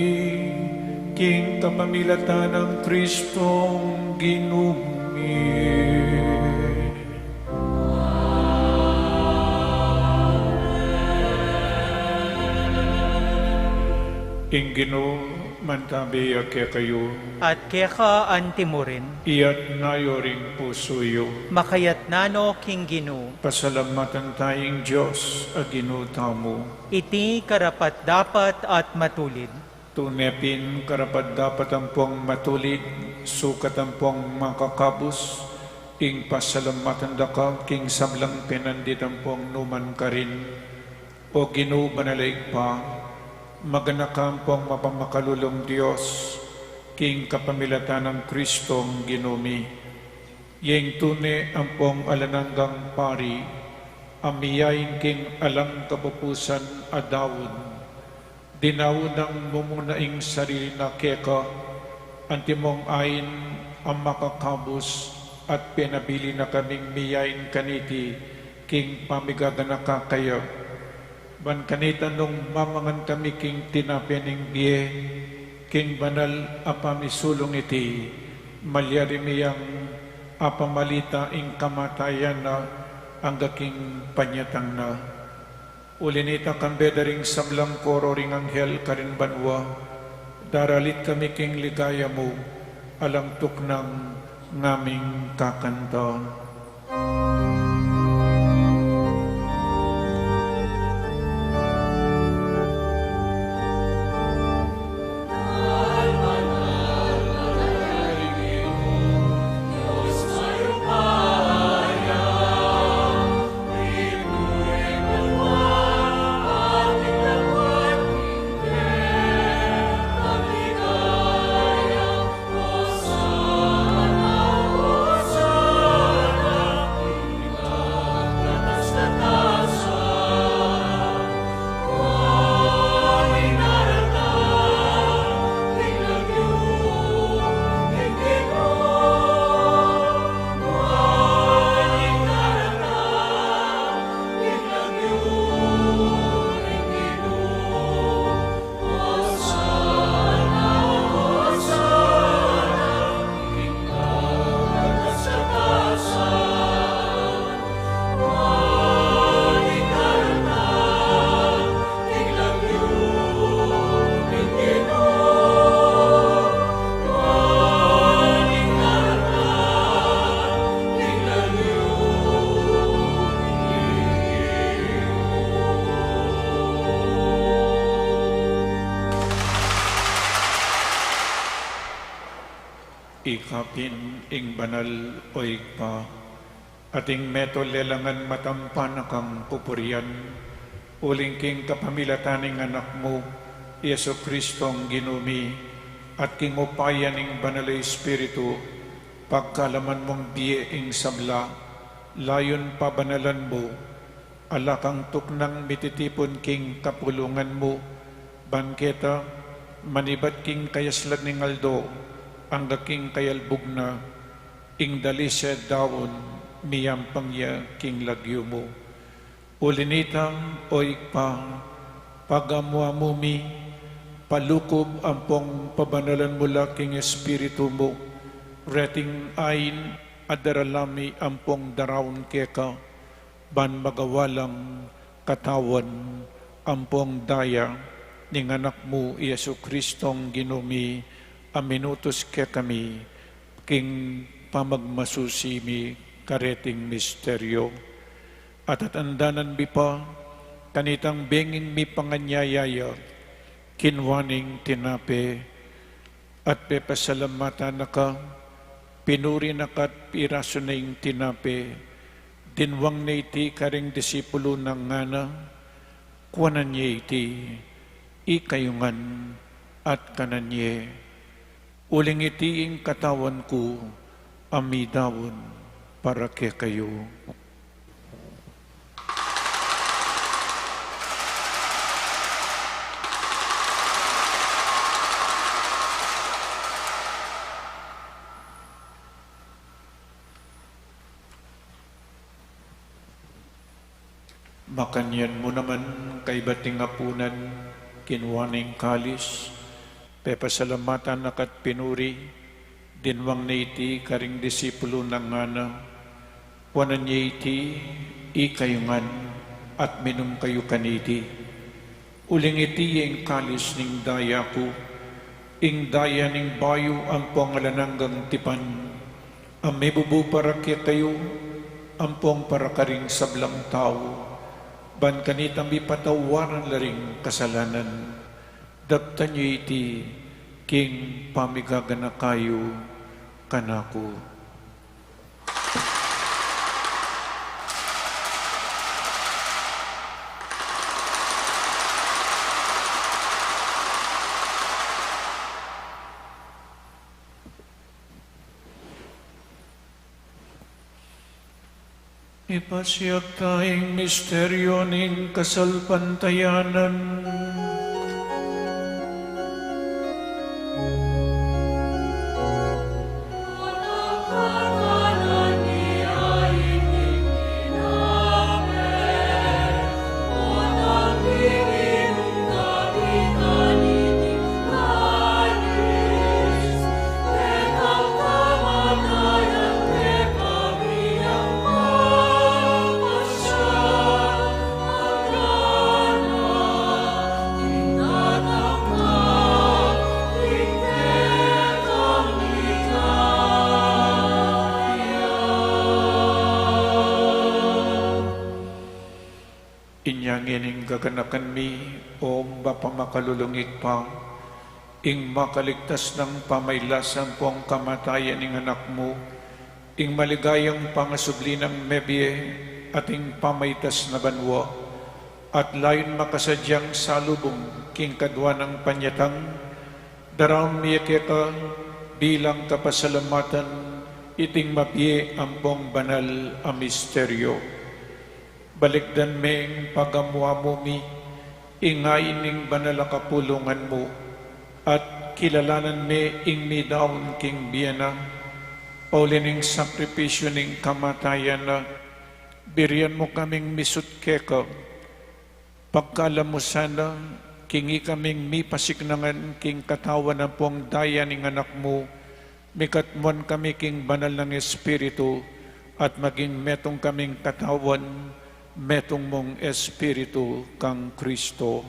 king kapamilatan nang Kristong Ginu mi. Ing Ginu mantabi ya kekayu. At keka antimurin. Iyatas yu ring pusu yu. Makayatas no king Ginu. Pasalamatan taya ing Dios a Ginu tamu. Iti karapat-dapat at matulid. Tune pin karapat-dapat ampong matulid, sukat ampong makakabus, ing pasalamatan daka king sablang penandit ampong numan karin. O Ginu, banal a Ibpa, maganaka ampong mapamakalulung Dios, king kapamilatan nang Kristong Ginu mi. Ing tune ampong alang anggang pari, a miyain king alang kapupusan a daun, dinaun nang mumuna ing sarili na keka, antimong ain a makakabus at penabilin na kaming miyain kaniti king pamigaganaka kaya. Ban kanita nung mamangan kami king tinape ning bie, king banal a pamisulung iti, malyari mi yang apamalita ing kamatayan na angga king panyatang na. Uli nita, kambe da ring sablang koro ring anghel karin banua, daralit kami king ligaya mu, alang tuknang ngaming kakanta. Ika pin ing banal, o Ibpa, ating meto lelangan matampa na kang pupurian, uling king kapamilatan ning Anak mu, Jesu Kristong Ginu mi, at king upaya ning Banal a Espiritu, pagkalaman mung bie ing sabla, layun pabanalan mu, ala kang tuknang mititipun king kapulungan mu, ban keta, manibat king kayaslan ning aldo, angga king kayalbug na, ing dalise daun, miyampang ya king lagyu mu. Uli nita, o Ibpa, pagamu-amu mi, palukub ampong pabanalan mu la king Espiritu mu, reting ain a darala mi ampong daraun keka, ban magawa lang katawan ampong daya ning Anak mu, Jesu Kristong Ginu mi, a minutus kekami, king pamagmasusi mi kareting misteryo. At atandanan mi pa, Kanitang benging mipanganyaya ya, kinua ne ing tinape, at pepasalamatan na ka, pinuri na ka at pirasu ne ing tinape, dinwang ne iti karing disipulu na, ngana, kuanan ye iti, ikayu ngan, at kanan ye. Uling iti ing katawan ku, a midaun para kekayu. Makanyan mu naman, kaybat ning apunan, kinua ne ing kalis, pepasalamatan na ka at pinuri, dinwang ne iti karing disipulu na, ngana, kuanan ye iti, ikayu ngan, at minum kayu kaniti. Uling iti ya ing kalis ning daya ku, ing daya ning bayu ampong alang anggang tipan, a mibubu para kekayu, ampong para karing sablang tau, ban kanitang mipatawaran la ring kasalanan. Daptan ye iti king pamigaganaka yu kanaku. Ipasiag ta ing misteryo ning kasalpantayanan. Inya ngeni, gaganakan mi, o Ibpa makalulung Ibpa, ing makaligtas nang pamailasan pong kamatayan ning Anak mu, ing maligayang pangasubli nang mebie at ing pamaitas na banua, at layun makasadyang salubung king kadua nang panyatang, daraun mi ya keka bilang kapasalamatan iting mabie ampong banal a misteryo. Balikdan meng pagamu-amu mi ing ain ning banal a kapulungan mu, at kilalanan me ing midaun king bie na, pauli ning sakripisyu ning kamatayan na, birian mu kaming misut keka. Pagkalam mu sana, king ikaming mipasiknangan king katawan ampong daya ning Anak mu, mikatmuan kami king banal nang Espiritu, at maging metung kaming katawan, metung mung Espiritu kang Kristo.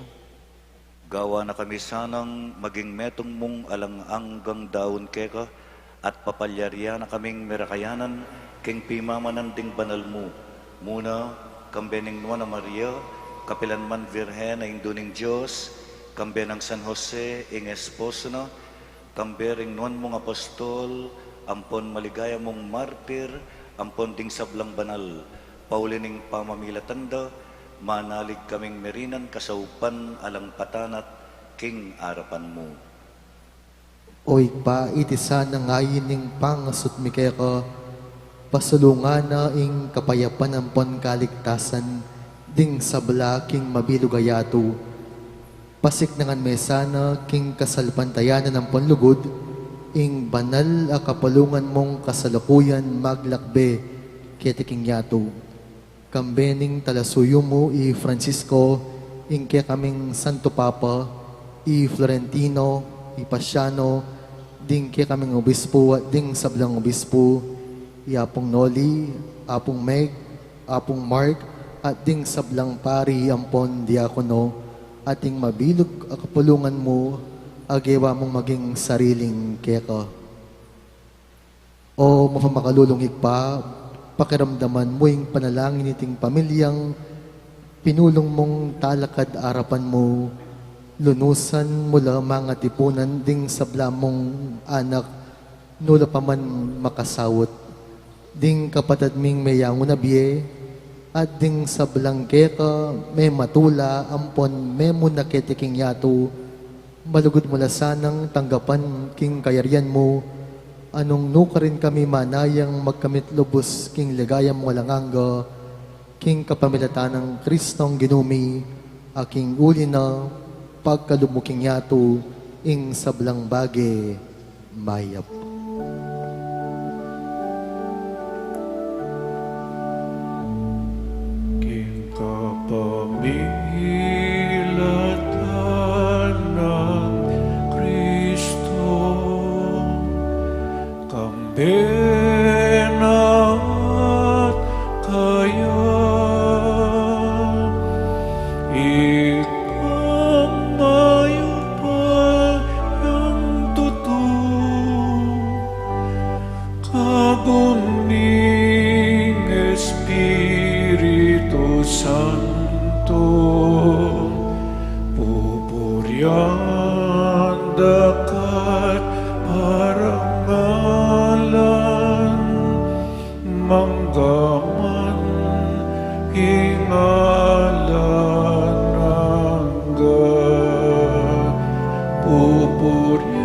Gawan na kami sanang maging metung mung alang anggang daun keka, at papalyarian na kaming merakayanan king pimamanan ding banal mu. Muna, kambe ning Nuan a Maria, kapilan man Virgen a Indu ning Dios, kambe nang San Jose, ing esposo na, kambe ring nuan mung apostol, ampon maligaya mung martir, ampon ding sablang banal, pauli ning pamamilatan da, manalig kaming merinan kasaupan alang patanat king arapan mu. O Ibpa, iti sanang ain ning pangasut mi keka, pasulungan na ing kapayapan ampon kaligtasan ding sabla king mabilug a yatu. Pasiknangan me sana king kasalpantayanan ampon lugud ing banal a kapulungan mung kasalukuyan maglakbe keti king yatu. Kambe ning talasuyu mu i Francisco, ing kekaming Santo Papa, i Florentino, i Paciano, ding kekaming obispu at ding sablang obispu, i Apung Noli, Apung Meg, Apung Mark, at ding sablang pari ampon diakono, at ing mabilug a kapulungan mu, a gewa mung maging sariling keka. O mapamakalulung Ibpa, pakiramdaman mu ing panalangin niting pamilyang Pinulung mung talakad arapan mu, lunusan mu la mangatipunan ding sabla mung anak, nu la pa man makasaut. Ding kapatad ming meyangu na bie, at ding sablang keka mematula ampon memunan keti king yatu, malugud mu la sanang tanggapan king kayarian mu, nung nukarin kami manayang magkamit lubus king ligaya mung alang angga, king kapamilatan nang Kristong Ginu mi, a king uli na pagkalub mu king yatu ing sablang bage mayap. King kapamilatan nang Kristo, kambe na at kaya, ikang mayupayang tutu, kagum ning Espiritu Santo, pupurian da ka't parangalan, mangga man king alang angga. Pupurian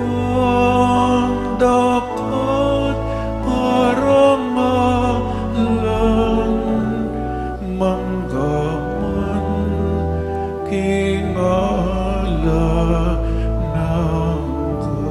da ka't parangalan, mangga man king alang angga.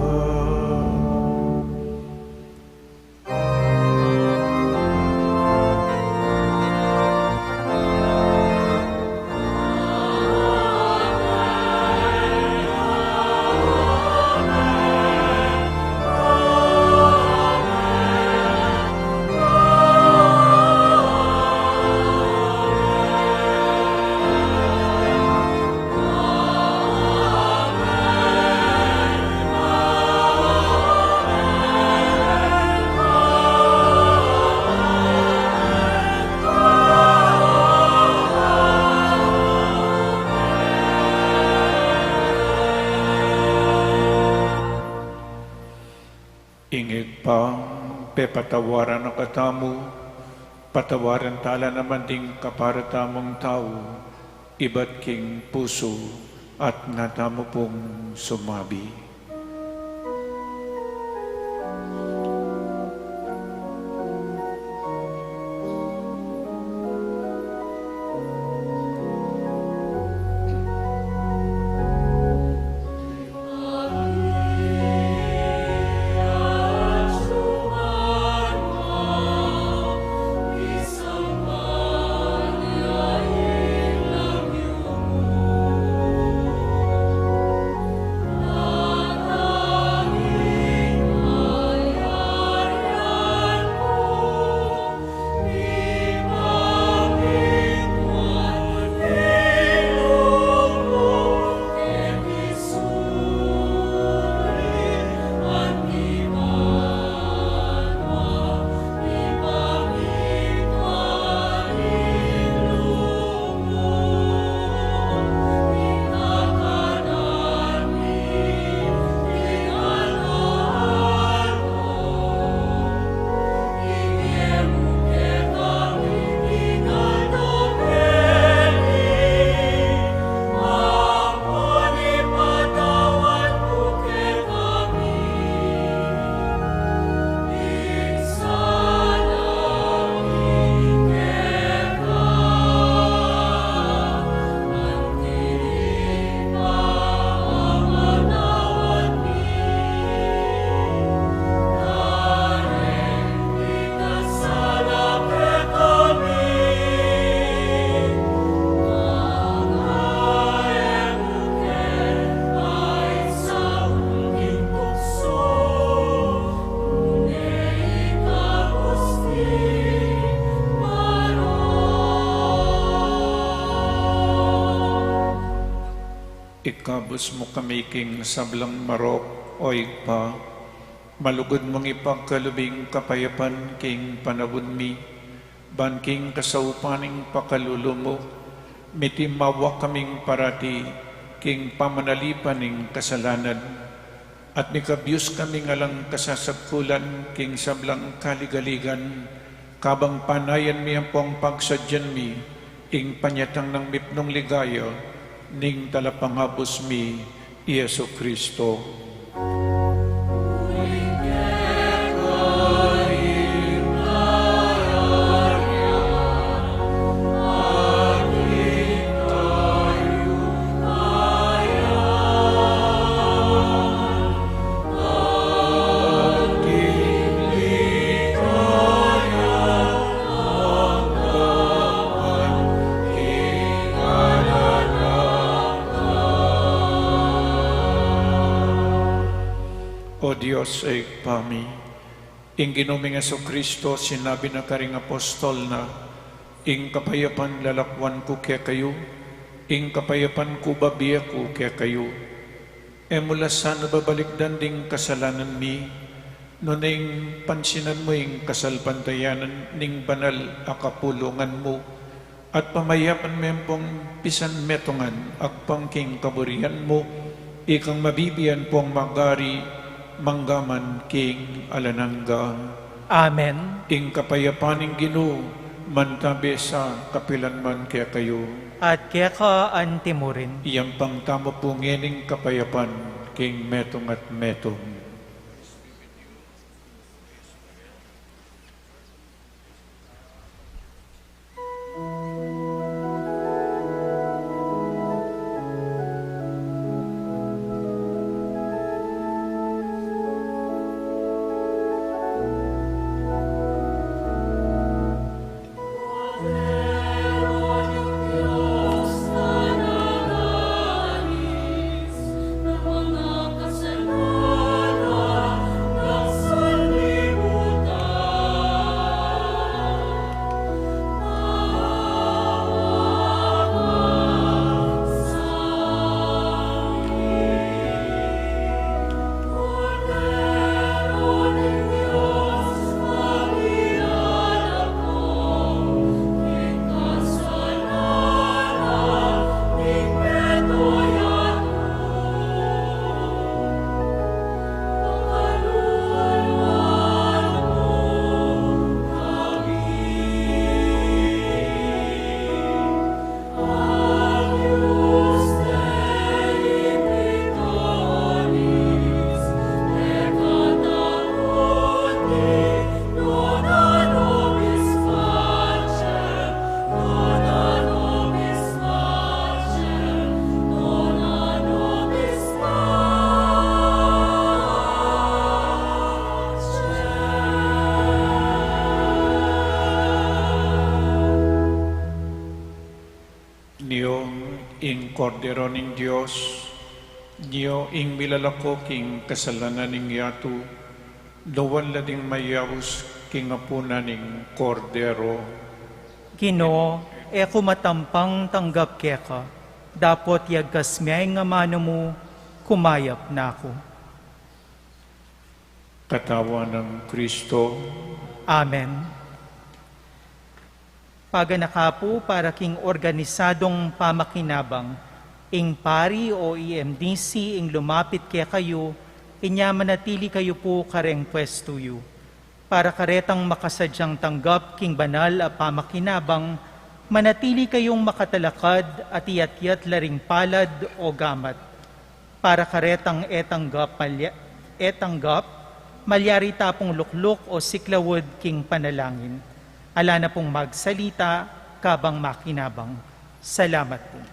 Ing Ibpa, pepatawaran na katamu, patawaran tala naman ding kapara tamung tau, ibat king pusu, at ngana tamu pung sumabi. Ikabus mu kami king sablang marok, o Ibpa, malugud mung ipagkalub ing kapayapan king panaun mi, ban king kasaupan ning pakalulu mu, Mitimawa kaming parati king pamanalipan ning kasalanan, at mikabyus kaming alang kasasagkulan king sablang kaligaligan, kabang panayan mi ampong pagsadyan mi ing panyatang nang mipnung ligaya ning Talapangabus mi, i Jesu Kristo. O Dios, Ibpa mi, ing Ginu ming Jesucristo, sinabi na karing apostol na, "Ing kapayapan lalakwan ku kekayu, ing kapayapan ku babie ku kekayu." E mu la sana babalikdan ding kasalanan mi, nune ing pansinan mu ing kasalpantayanan ning banal a kapulungan mu, at pamayapan me ampong pisanmetungan agpang king kaburian mu, ikang mabibie ampong magari mangga man king alang angga. Amen. Ing kapayapan ning Ginu mantabe sa kapilan man kekayu. At keka anti mu rin. Iyampang tamu pu ngening kapayapan king metung at metung. Nio ing Kordero ning Dios, nio ing milalako king kasalanan ning yatu, nuan la ding mayaus king apunan ning Kordero. Ginu, e ku matampang tanggap keka, dapot yagkas me ing amanu mu, kumayap na ku. Katawan nang Kristo. Amen. Paganaka pu para king organisadong pamakinabang, ing pari o E M D C ing lumapit kekayu, inya manatili kayu pu kareng pwestu yu. Para karetang makasadyang tanggap king banal a pamakinabang, manatili kayung makatalakad at iyatyat la ring palad o gamat. Para karetang e tanggap, malya-, e tanggap, malyari ta pung lukluk o siklaud king panalangin. Ala na pung magsalita kabang makinabang. Salamat pu.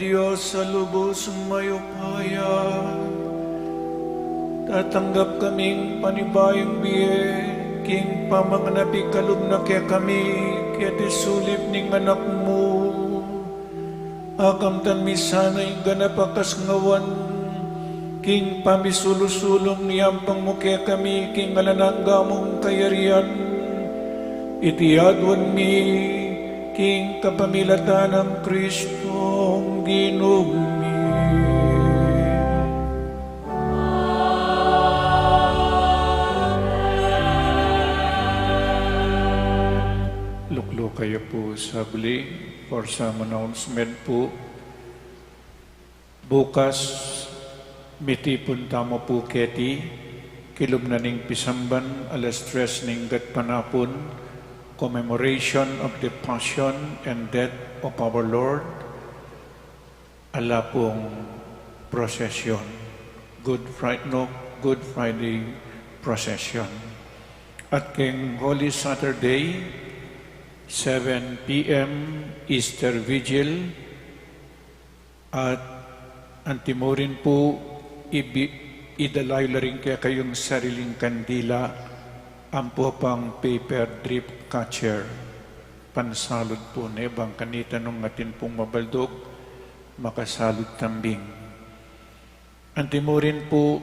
Dios a lubus mayupaya, tatanggap kaming panibayung bie, king pamanganap ikalub na kekami, keti sulip ning Anak mu. Akamtan mi sana ing ganap a kasngawan, king pamisulu-sulung ning yampang mu kekami, king alang angga mung kayarian, iti aduan mi, king kapamilatan nang Kristong Ginu mi. Lukluk kayu pu sabli, for some announcement pu. Bukas, mitipun tamu pu keti, kilub na ning pisamban, alas tres ning gatpanapun, commemoration of the Passion and Death of our Lord. Ala pung procession, Good Friday, no, Good Friday procession. At keng Holy Saturday, seven P M, Easter Vigil, at antimurin pu, ibi-, idala yu la ring kekayung sariling kandila, ampo pang paper drip catcher. Pansalud pu ne, bang kanita nung atin pung mabaldug, makasalud tambing. Antimurin pu,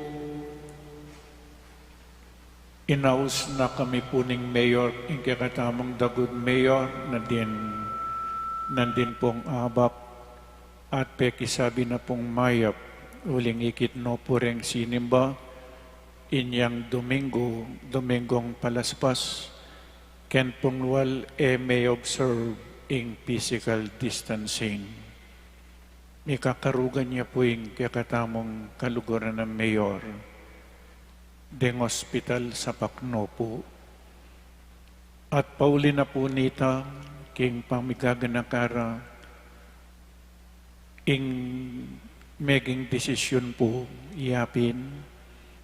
inaus na kami pu ning mayor, ing kekatamung the good mayor, nandin, nandin pung abak, at pekisabi na pung mayap, uling ikit no pu reng sinimba, inyang Domingo, Domingong palaspas, ken pung lual e me-observe ing physical distancing. Mikakarugan ya pu ing kekatamung kaluguran a mayor. Deng ospital sapak no pu. At pauli na pu nita, king pamigaganaka ra, ing meging desisyun pu, yapin,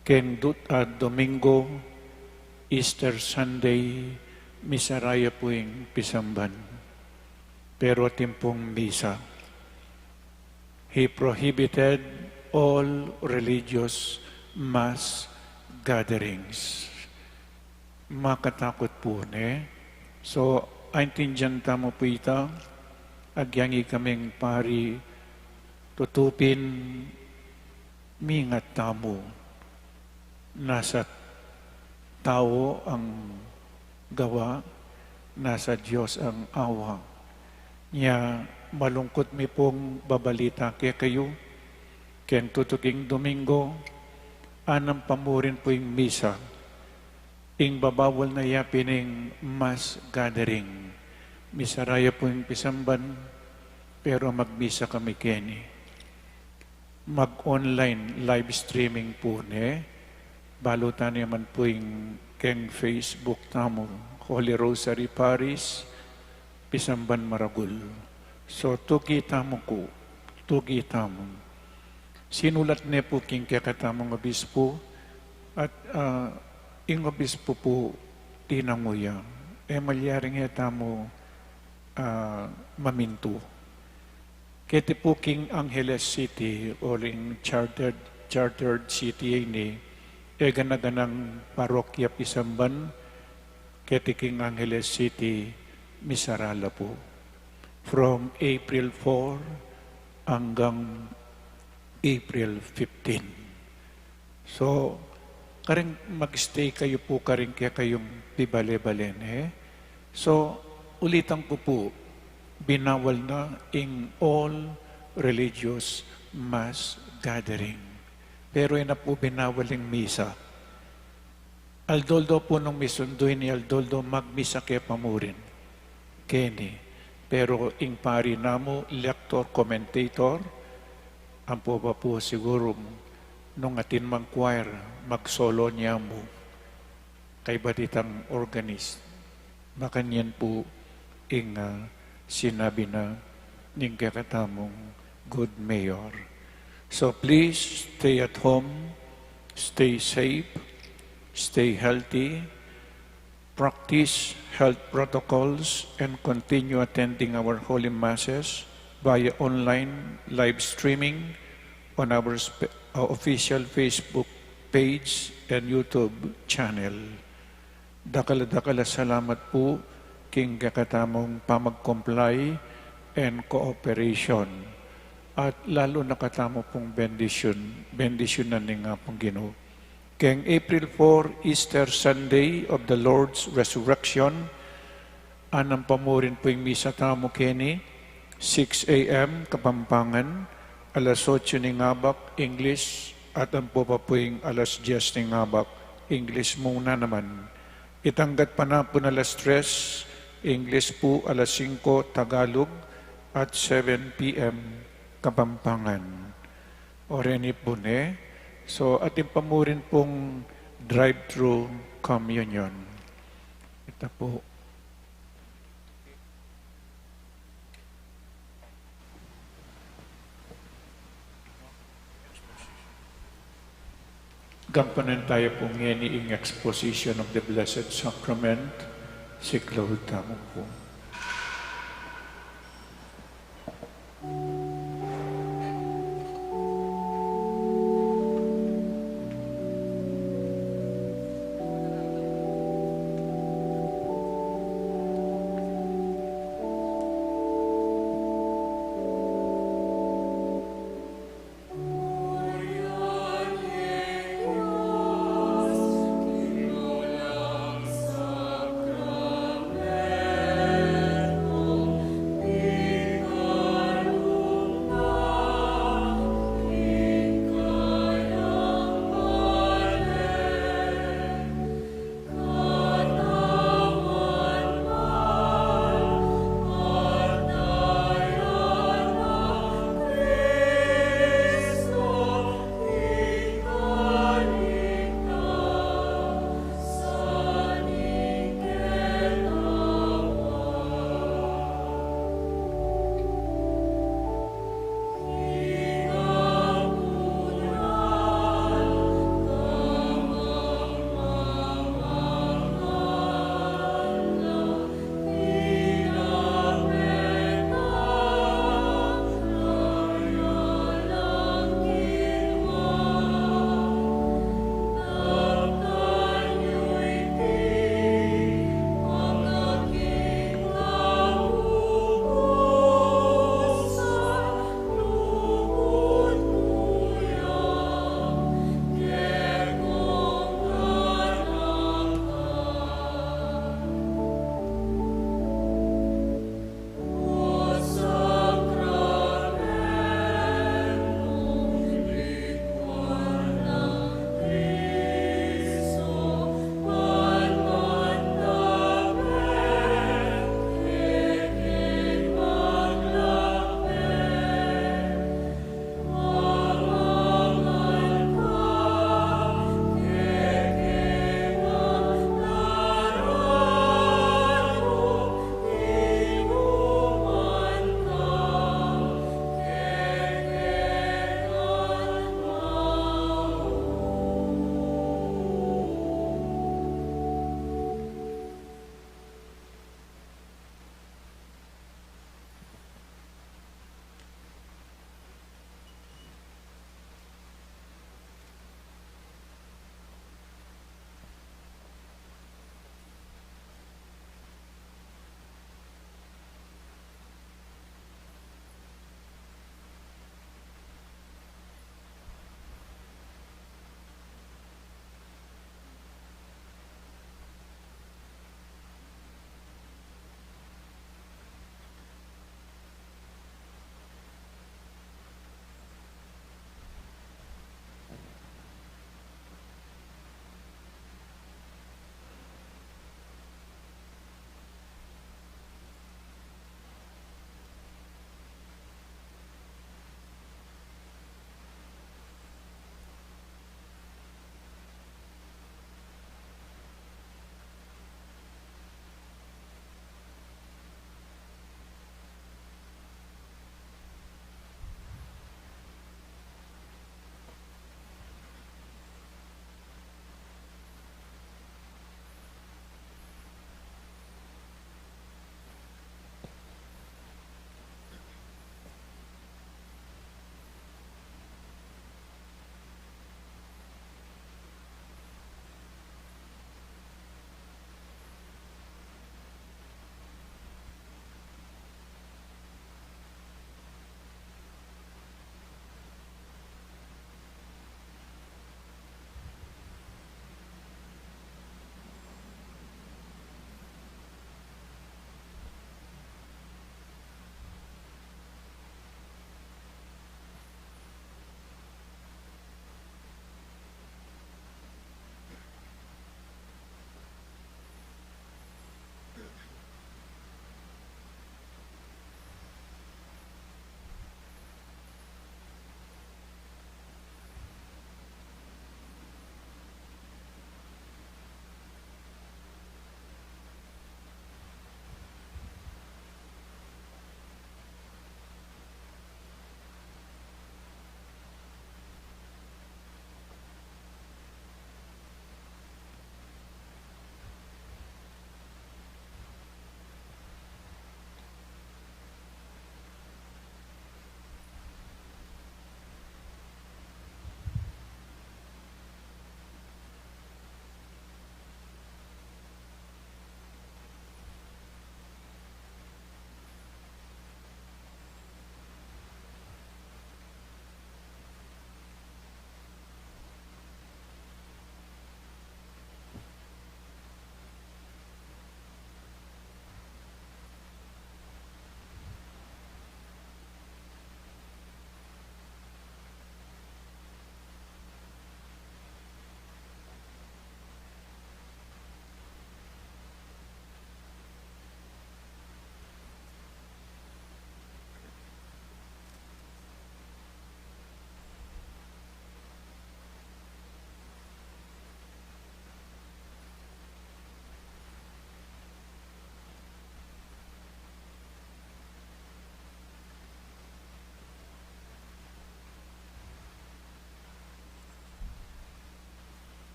keng dut-, ah, Domingo, Easter Sunday, misara ya pu ing pisamban. Pero atin pung misa. He prohibited all religious mass gatherings. Makatakut pu ne. So, aintindian tamu pu ita, agyang ikaming pari, tutu pin mingat tamu. Nasa tau ang gawa, nasa Dios ang awa. Nya, malungkut mi pung babalita kekayu, keng tutuking Domingo, anam pa mu rin pu ing misa. Ing babawal na yapin ing mass gathering. Misara ya pu ing pisamban, pero magmisa kami keni. Mag-online live streaming pu ne. Balu tana man pu ing keng Facebook tamu, Holy Rosary Parish, Pisamban Maragul. So, tuki tamu ku, tuki tamu. Sinulat ne pu king kekatamung obispu, at, ah, ing obispu pu tinangu ya. E malyaring e tamu, ah, mamintu. Keti pu king Angeles City, uling chartered, chartered city ini, e gana-ganang parokya pisamban, keti king Angeles City, misara la pu. From April four anggang April fifteen. So, karing mag-stay kayu pu karing kekayung pibale-balen, e. So, ulitan ku pu, binawal na ing all religious mass gathering. Pero e na pu binawal ing misa. Aldo-aldo pu nung misundu ini, aldo-aldo magmisa ke pa mu rin keni. Pero ing pari namu, lector, commentator, ampo pa pu siguru nung atin mang choir, mag-solo ne mu. Kaybat itang organist. Makanyan pu ing, ah, sinabi na ning kekatamung good mayor. So please stay at home, stay safe, stay healthy, practice health protocols, and continue attending our holy masses via online live streaming on our sp- uh, official Facebook page and YouTube channel. Dakal-dakal a salamat pu king kekatamung pamag-comply and cooperation. At lalu na katamu pung bendisyun, bendisyunan ning Apung Ginu. Keng April four, Easter Sunday of the Lord's Resurrection, anam pamurin pu ing misa tamu keni, six a.m. Kapampangan, alas otso ning abak, English, at ampo pa pu ing alas diyes ning abak, English muna naman. Itanggat pa na pu na alas tres, English pu, alas singko, Tagalog, at seven p.m. Kapampangan. Oreni pu ne. So, atin pamurin pung drive-through communion. Ita pu. Gampanan taya pu ngeni ing exposition of the Blessed Sacrament. Siklaud tamu pu.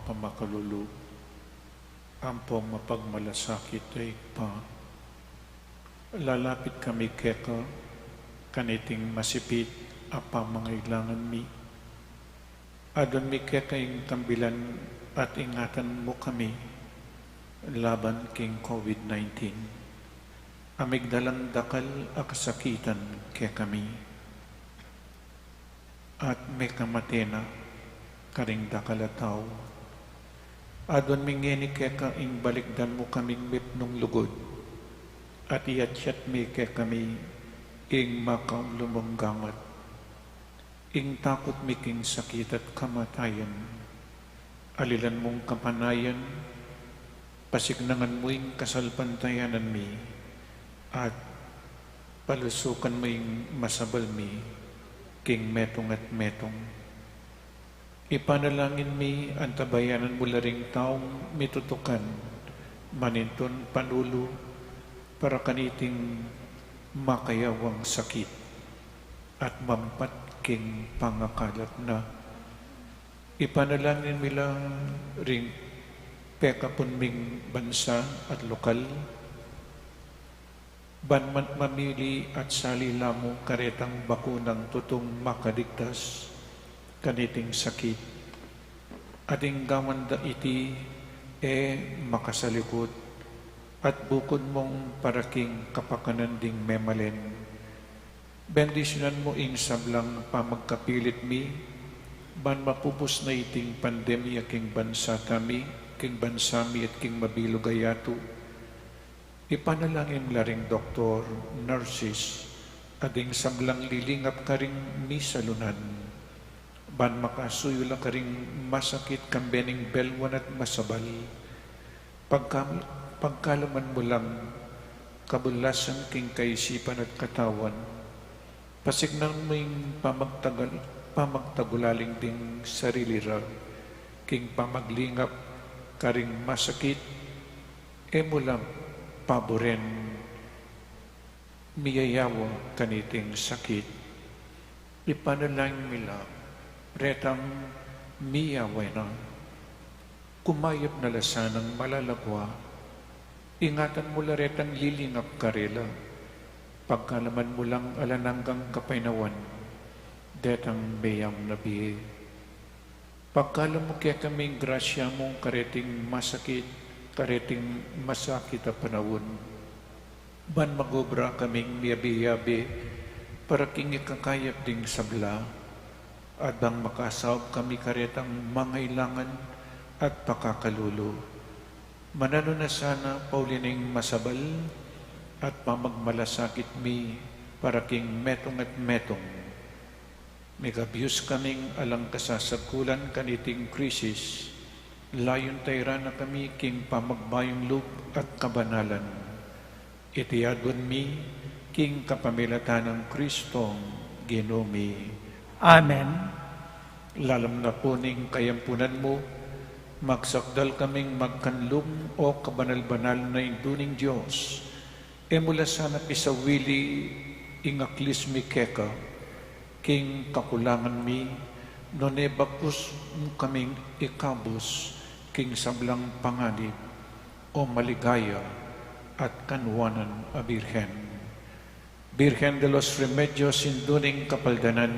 pamakalulu, ampong mapagmalasakit a Ibpa, lalapit kami keka kaniting masipit a pamangailangan mi. Aduan mi keka ing kambilan at ingatan mu kami laban king COVID nineteen a migdalang dakal a kasakitan kekami at mekamate na karing dakal a tau. Aduan mi ngeni keka ing balikdan mu kaming mipnung lugud at iyatyat mi kekami ing makaulumung gamat. Ing takut mi king sakit at kamatayan, alilan mung kapanayan, pasiknangan mu ing kasalpantayanan mi, at palusukan mu ing masabal mi king metung at metung. Ipanalangin mi antabayanan mu la ring taung mitutukan manintun panulu para kaniting makayawang sakit at mampat king pangakalat na. Ipanalangin mi la ring pekapun ming bansa at lokal, ban man mamili at sali la mu karetang bakunang tutung makaligtas kaniting sakit. At ing gawan da iti e makasalikut at bukud mung para king kapakanan ding memalen. Bendisyunan mu ing sablang pamagkapilit mi, ban mapupus na iting pandemya king bansa tami, king bansa mi at king mabilug a yatu. Ipanalangin la ring doktor, nurses, at ding sablang lilingap karing misalunan, ban makasuyu la karing masakit kambe ning belwan at masabal. Pagka-, pagkalaman mu lang kabulasan king kaisipan at katawan, pasiknangan mu ing pamagtagal-, pamagtagulaling ding sarili ra king pamaglingap karing masakit, e mu la paburen miyayawa kaniting sakit. Ipanalangin mi la retang miyawa na. Kumayap na la sanang malagwa. Ingatan mu la retang lilingap karela. Pagkalaman mu lang alang anggang kapaynawan detang meyam na bie. Pagkalub mu kekami ing grasya mu kareting masakit, kareting masakit a panaun. Ban mag-obra kaming miyabe-yabe para king ikakayap ding sabla, at bang makasaup kami karetang mangailangan at pakakalulu. Mananu na sana pauli ning masabal at pamagmalasakit mi para king metung at metung. Migabus kaming alang kasasagkulan kaniting krisis, layun tairan na kami king pamagbayung lub at kabanalan. Iti aduan mi king kapamilatan nang Kristong Ginu mi. Amen. Lalam na pu ning kayampunan mu, magsakdal kaming magkanlung, o kabanal-banal na Indu ning Dios. E mu la sana pisawili ing aklis mi keka king kakulangan mi, nune bagkus mu kaming ikabus king sablang panganib, o maligaya at kanuanan a Birhen. Birhen de los Remedios, Indu ning Kapaldanan.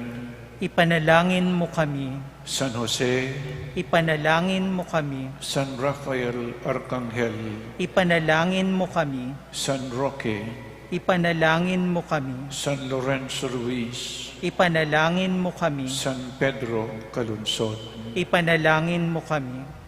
Ipanalangin mu kami. San Jose. Ipanalangin mu kami. San Rafael Arkanghel. Ipanalangin mu kami. San Roque. Ipanalangin mu kami. San Lorenzo Ruiz. Ipanalangin mu kami. San Pedro Calungsod. Ipanalangin mu kami.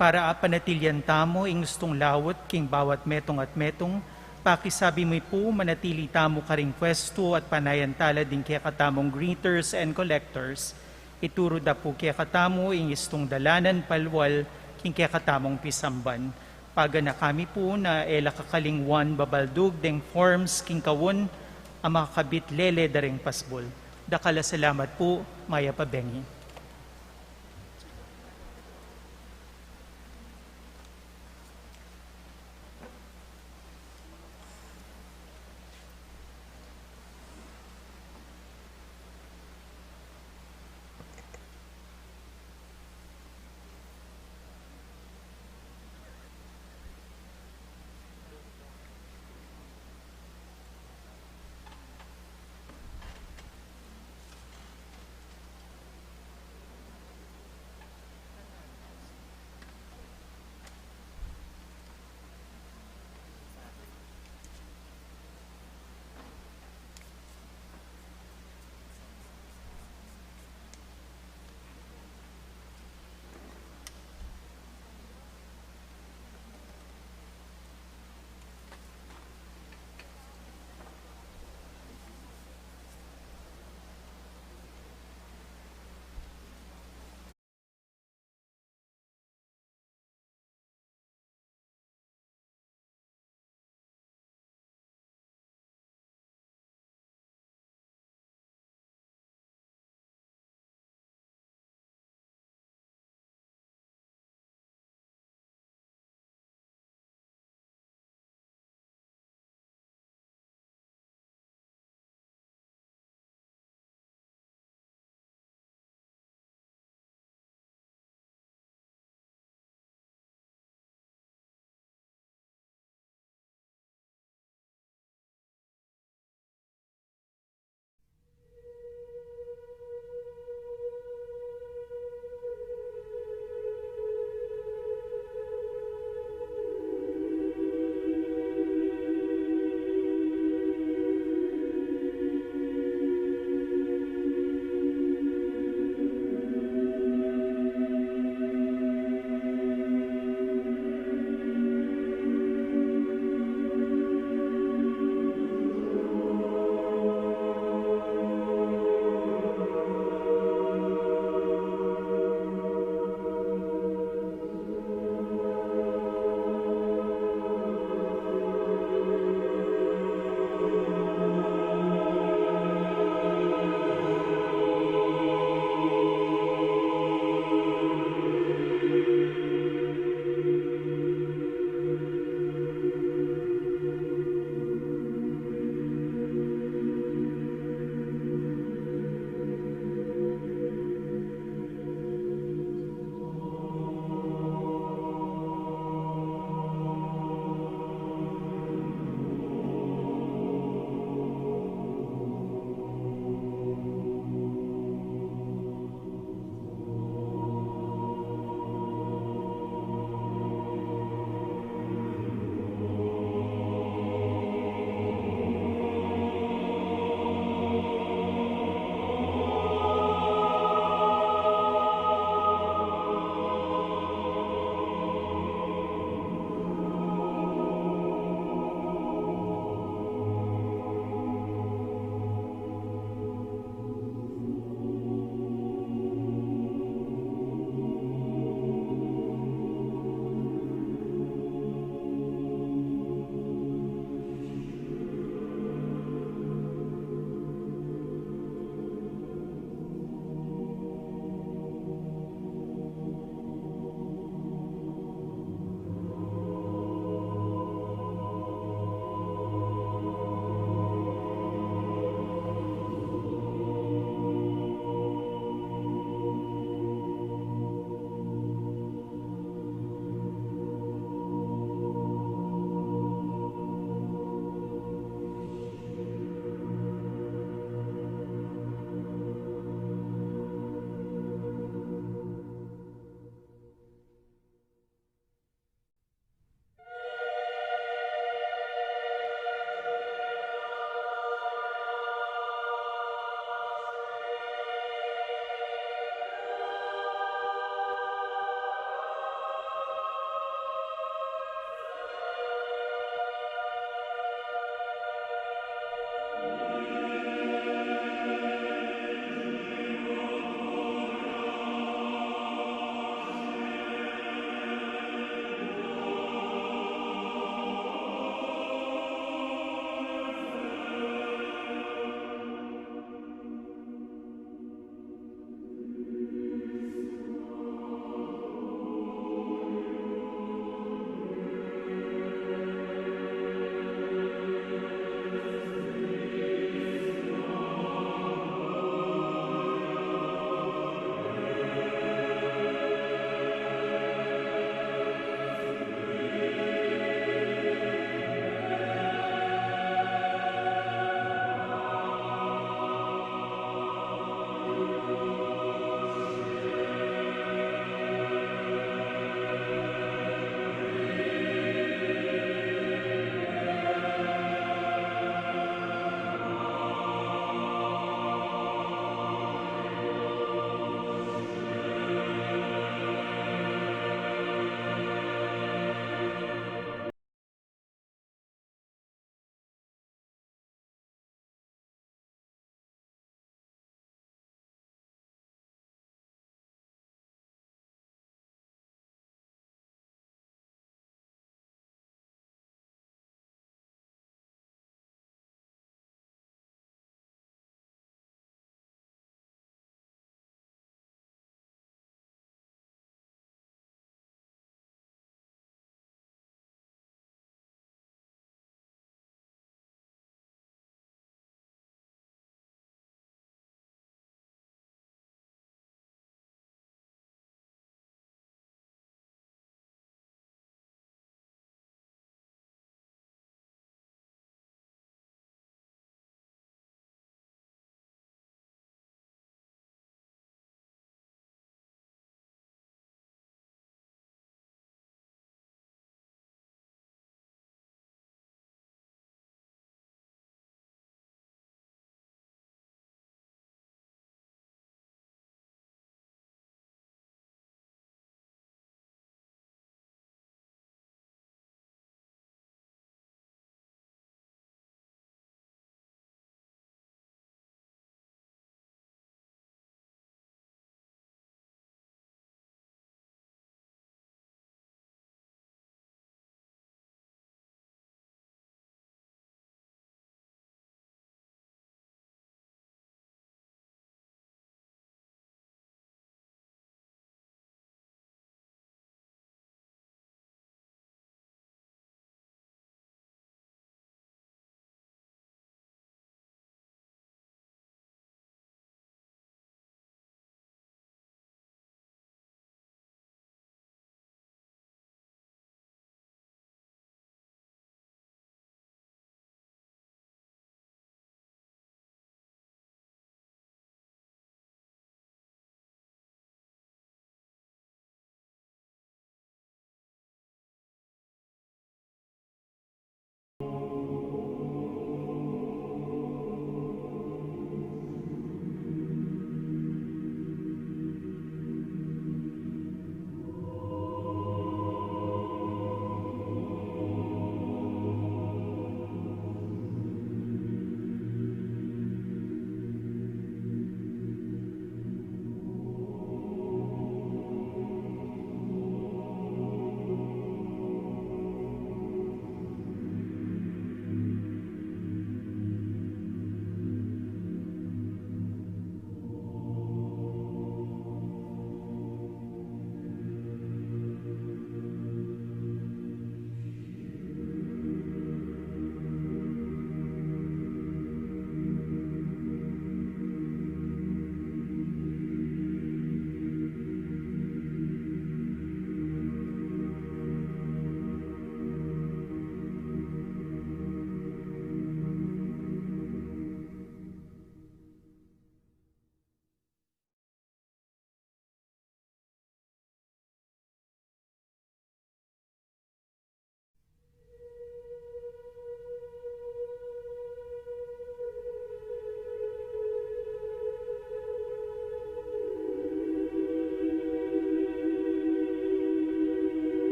Para apanatilian tamu ing ustung lawut king bawat metung at metung, pakisabi mu pu manatili tamu karing pwestu at panayan tala ding kekatamung greeters and collectors. Ituru da pu kekatamu ing ustung dalanan palual king kekatamung pisamban. Paganaka mi pu na e la kakalinguan babaldug deng forms king kaun a makakabit lele da ring pasbul. Dakal a salamat pu, mayap a bengi.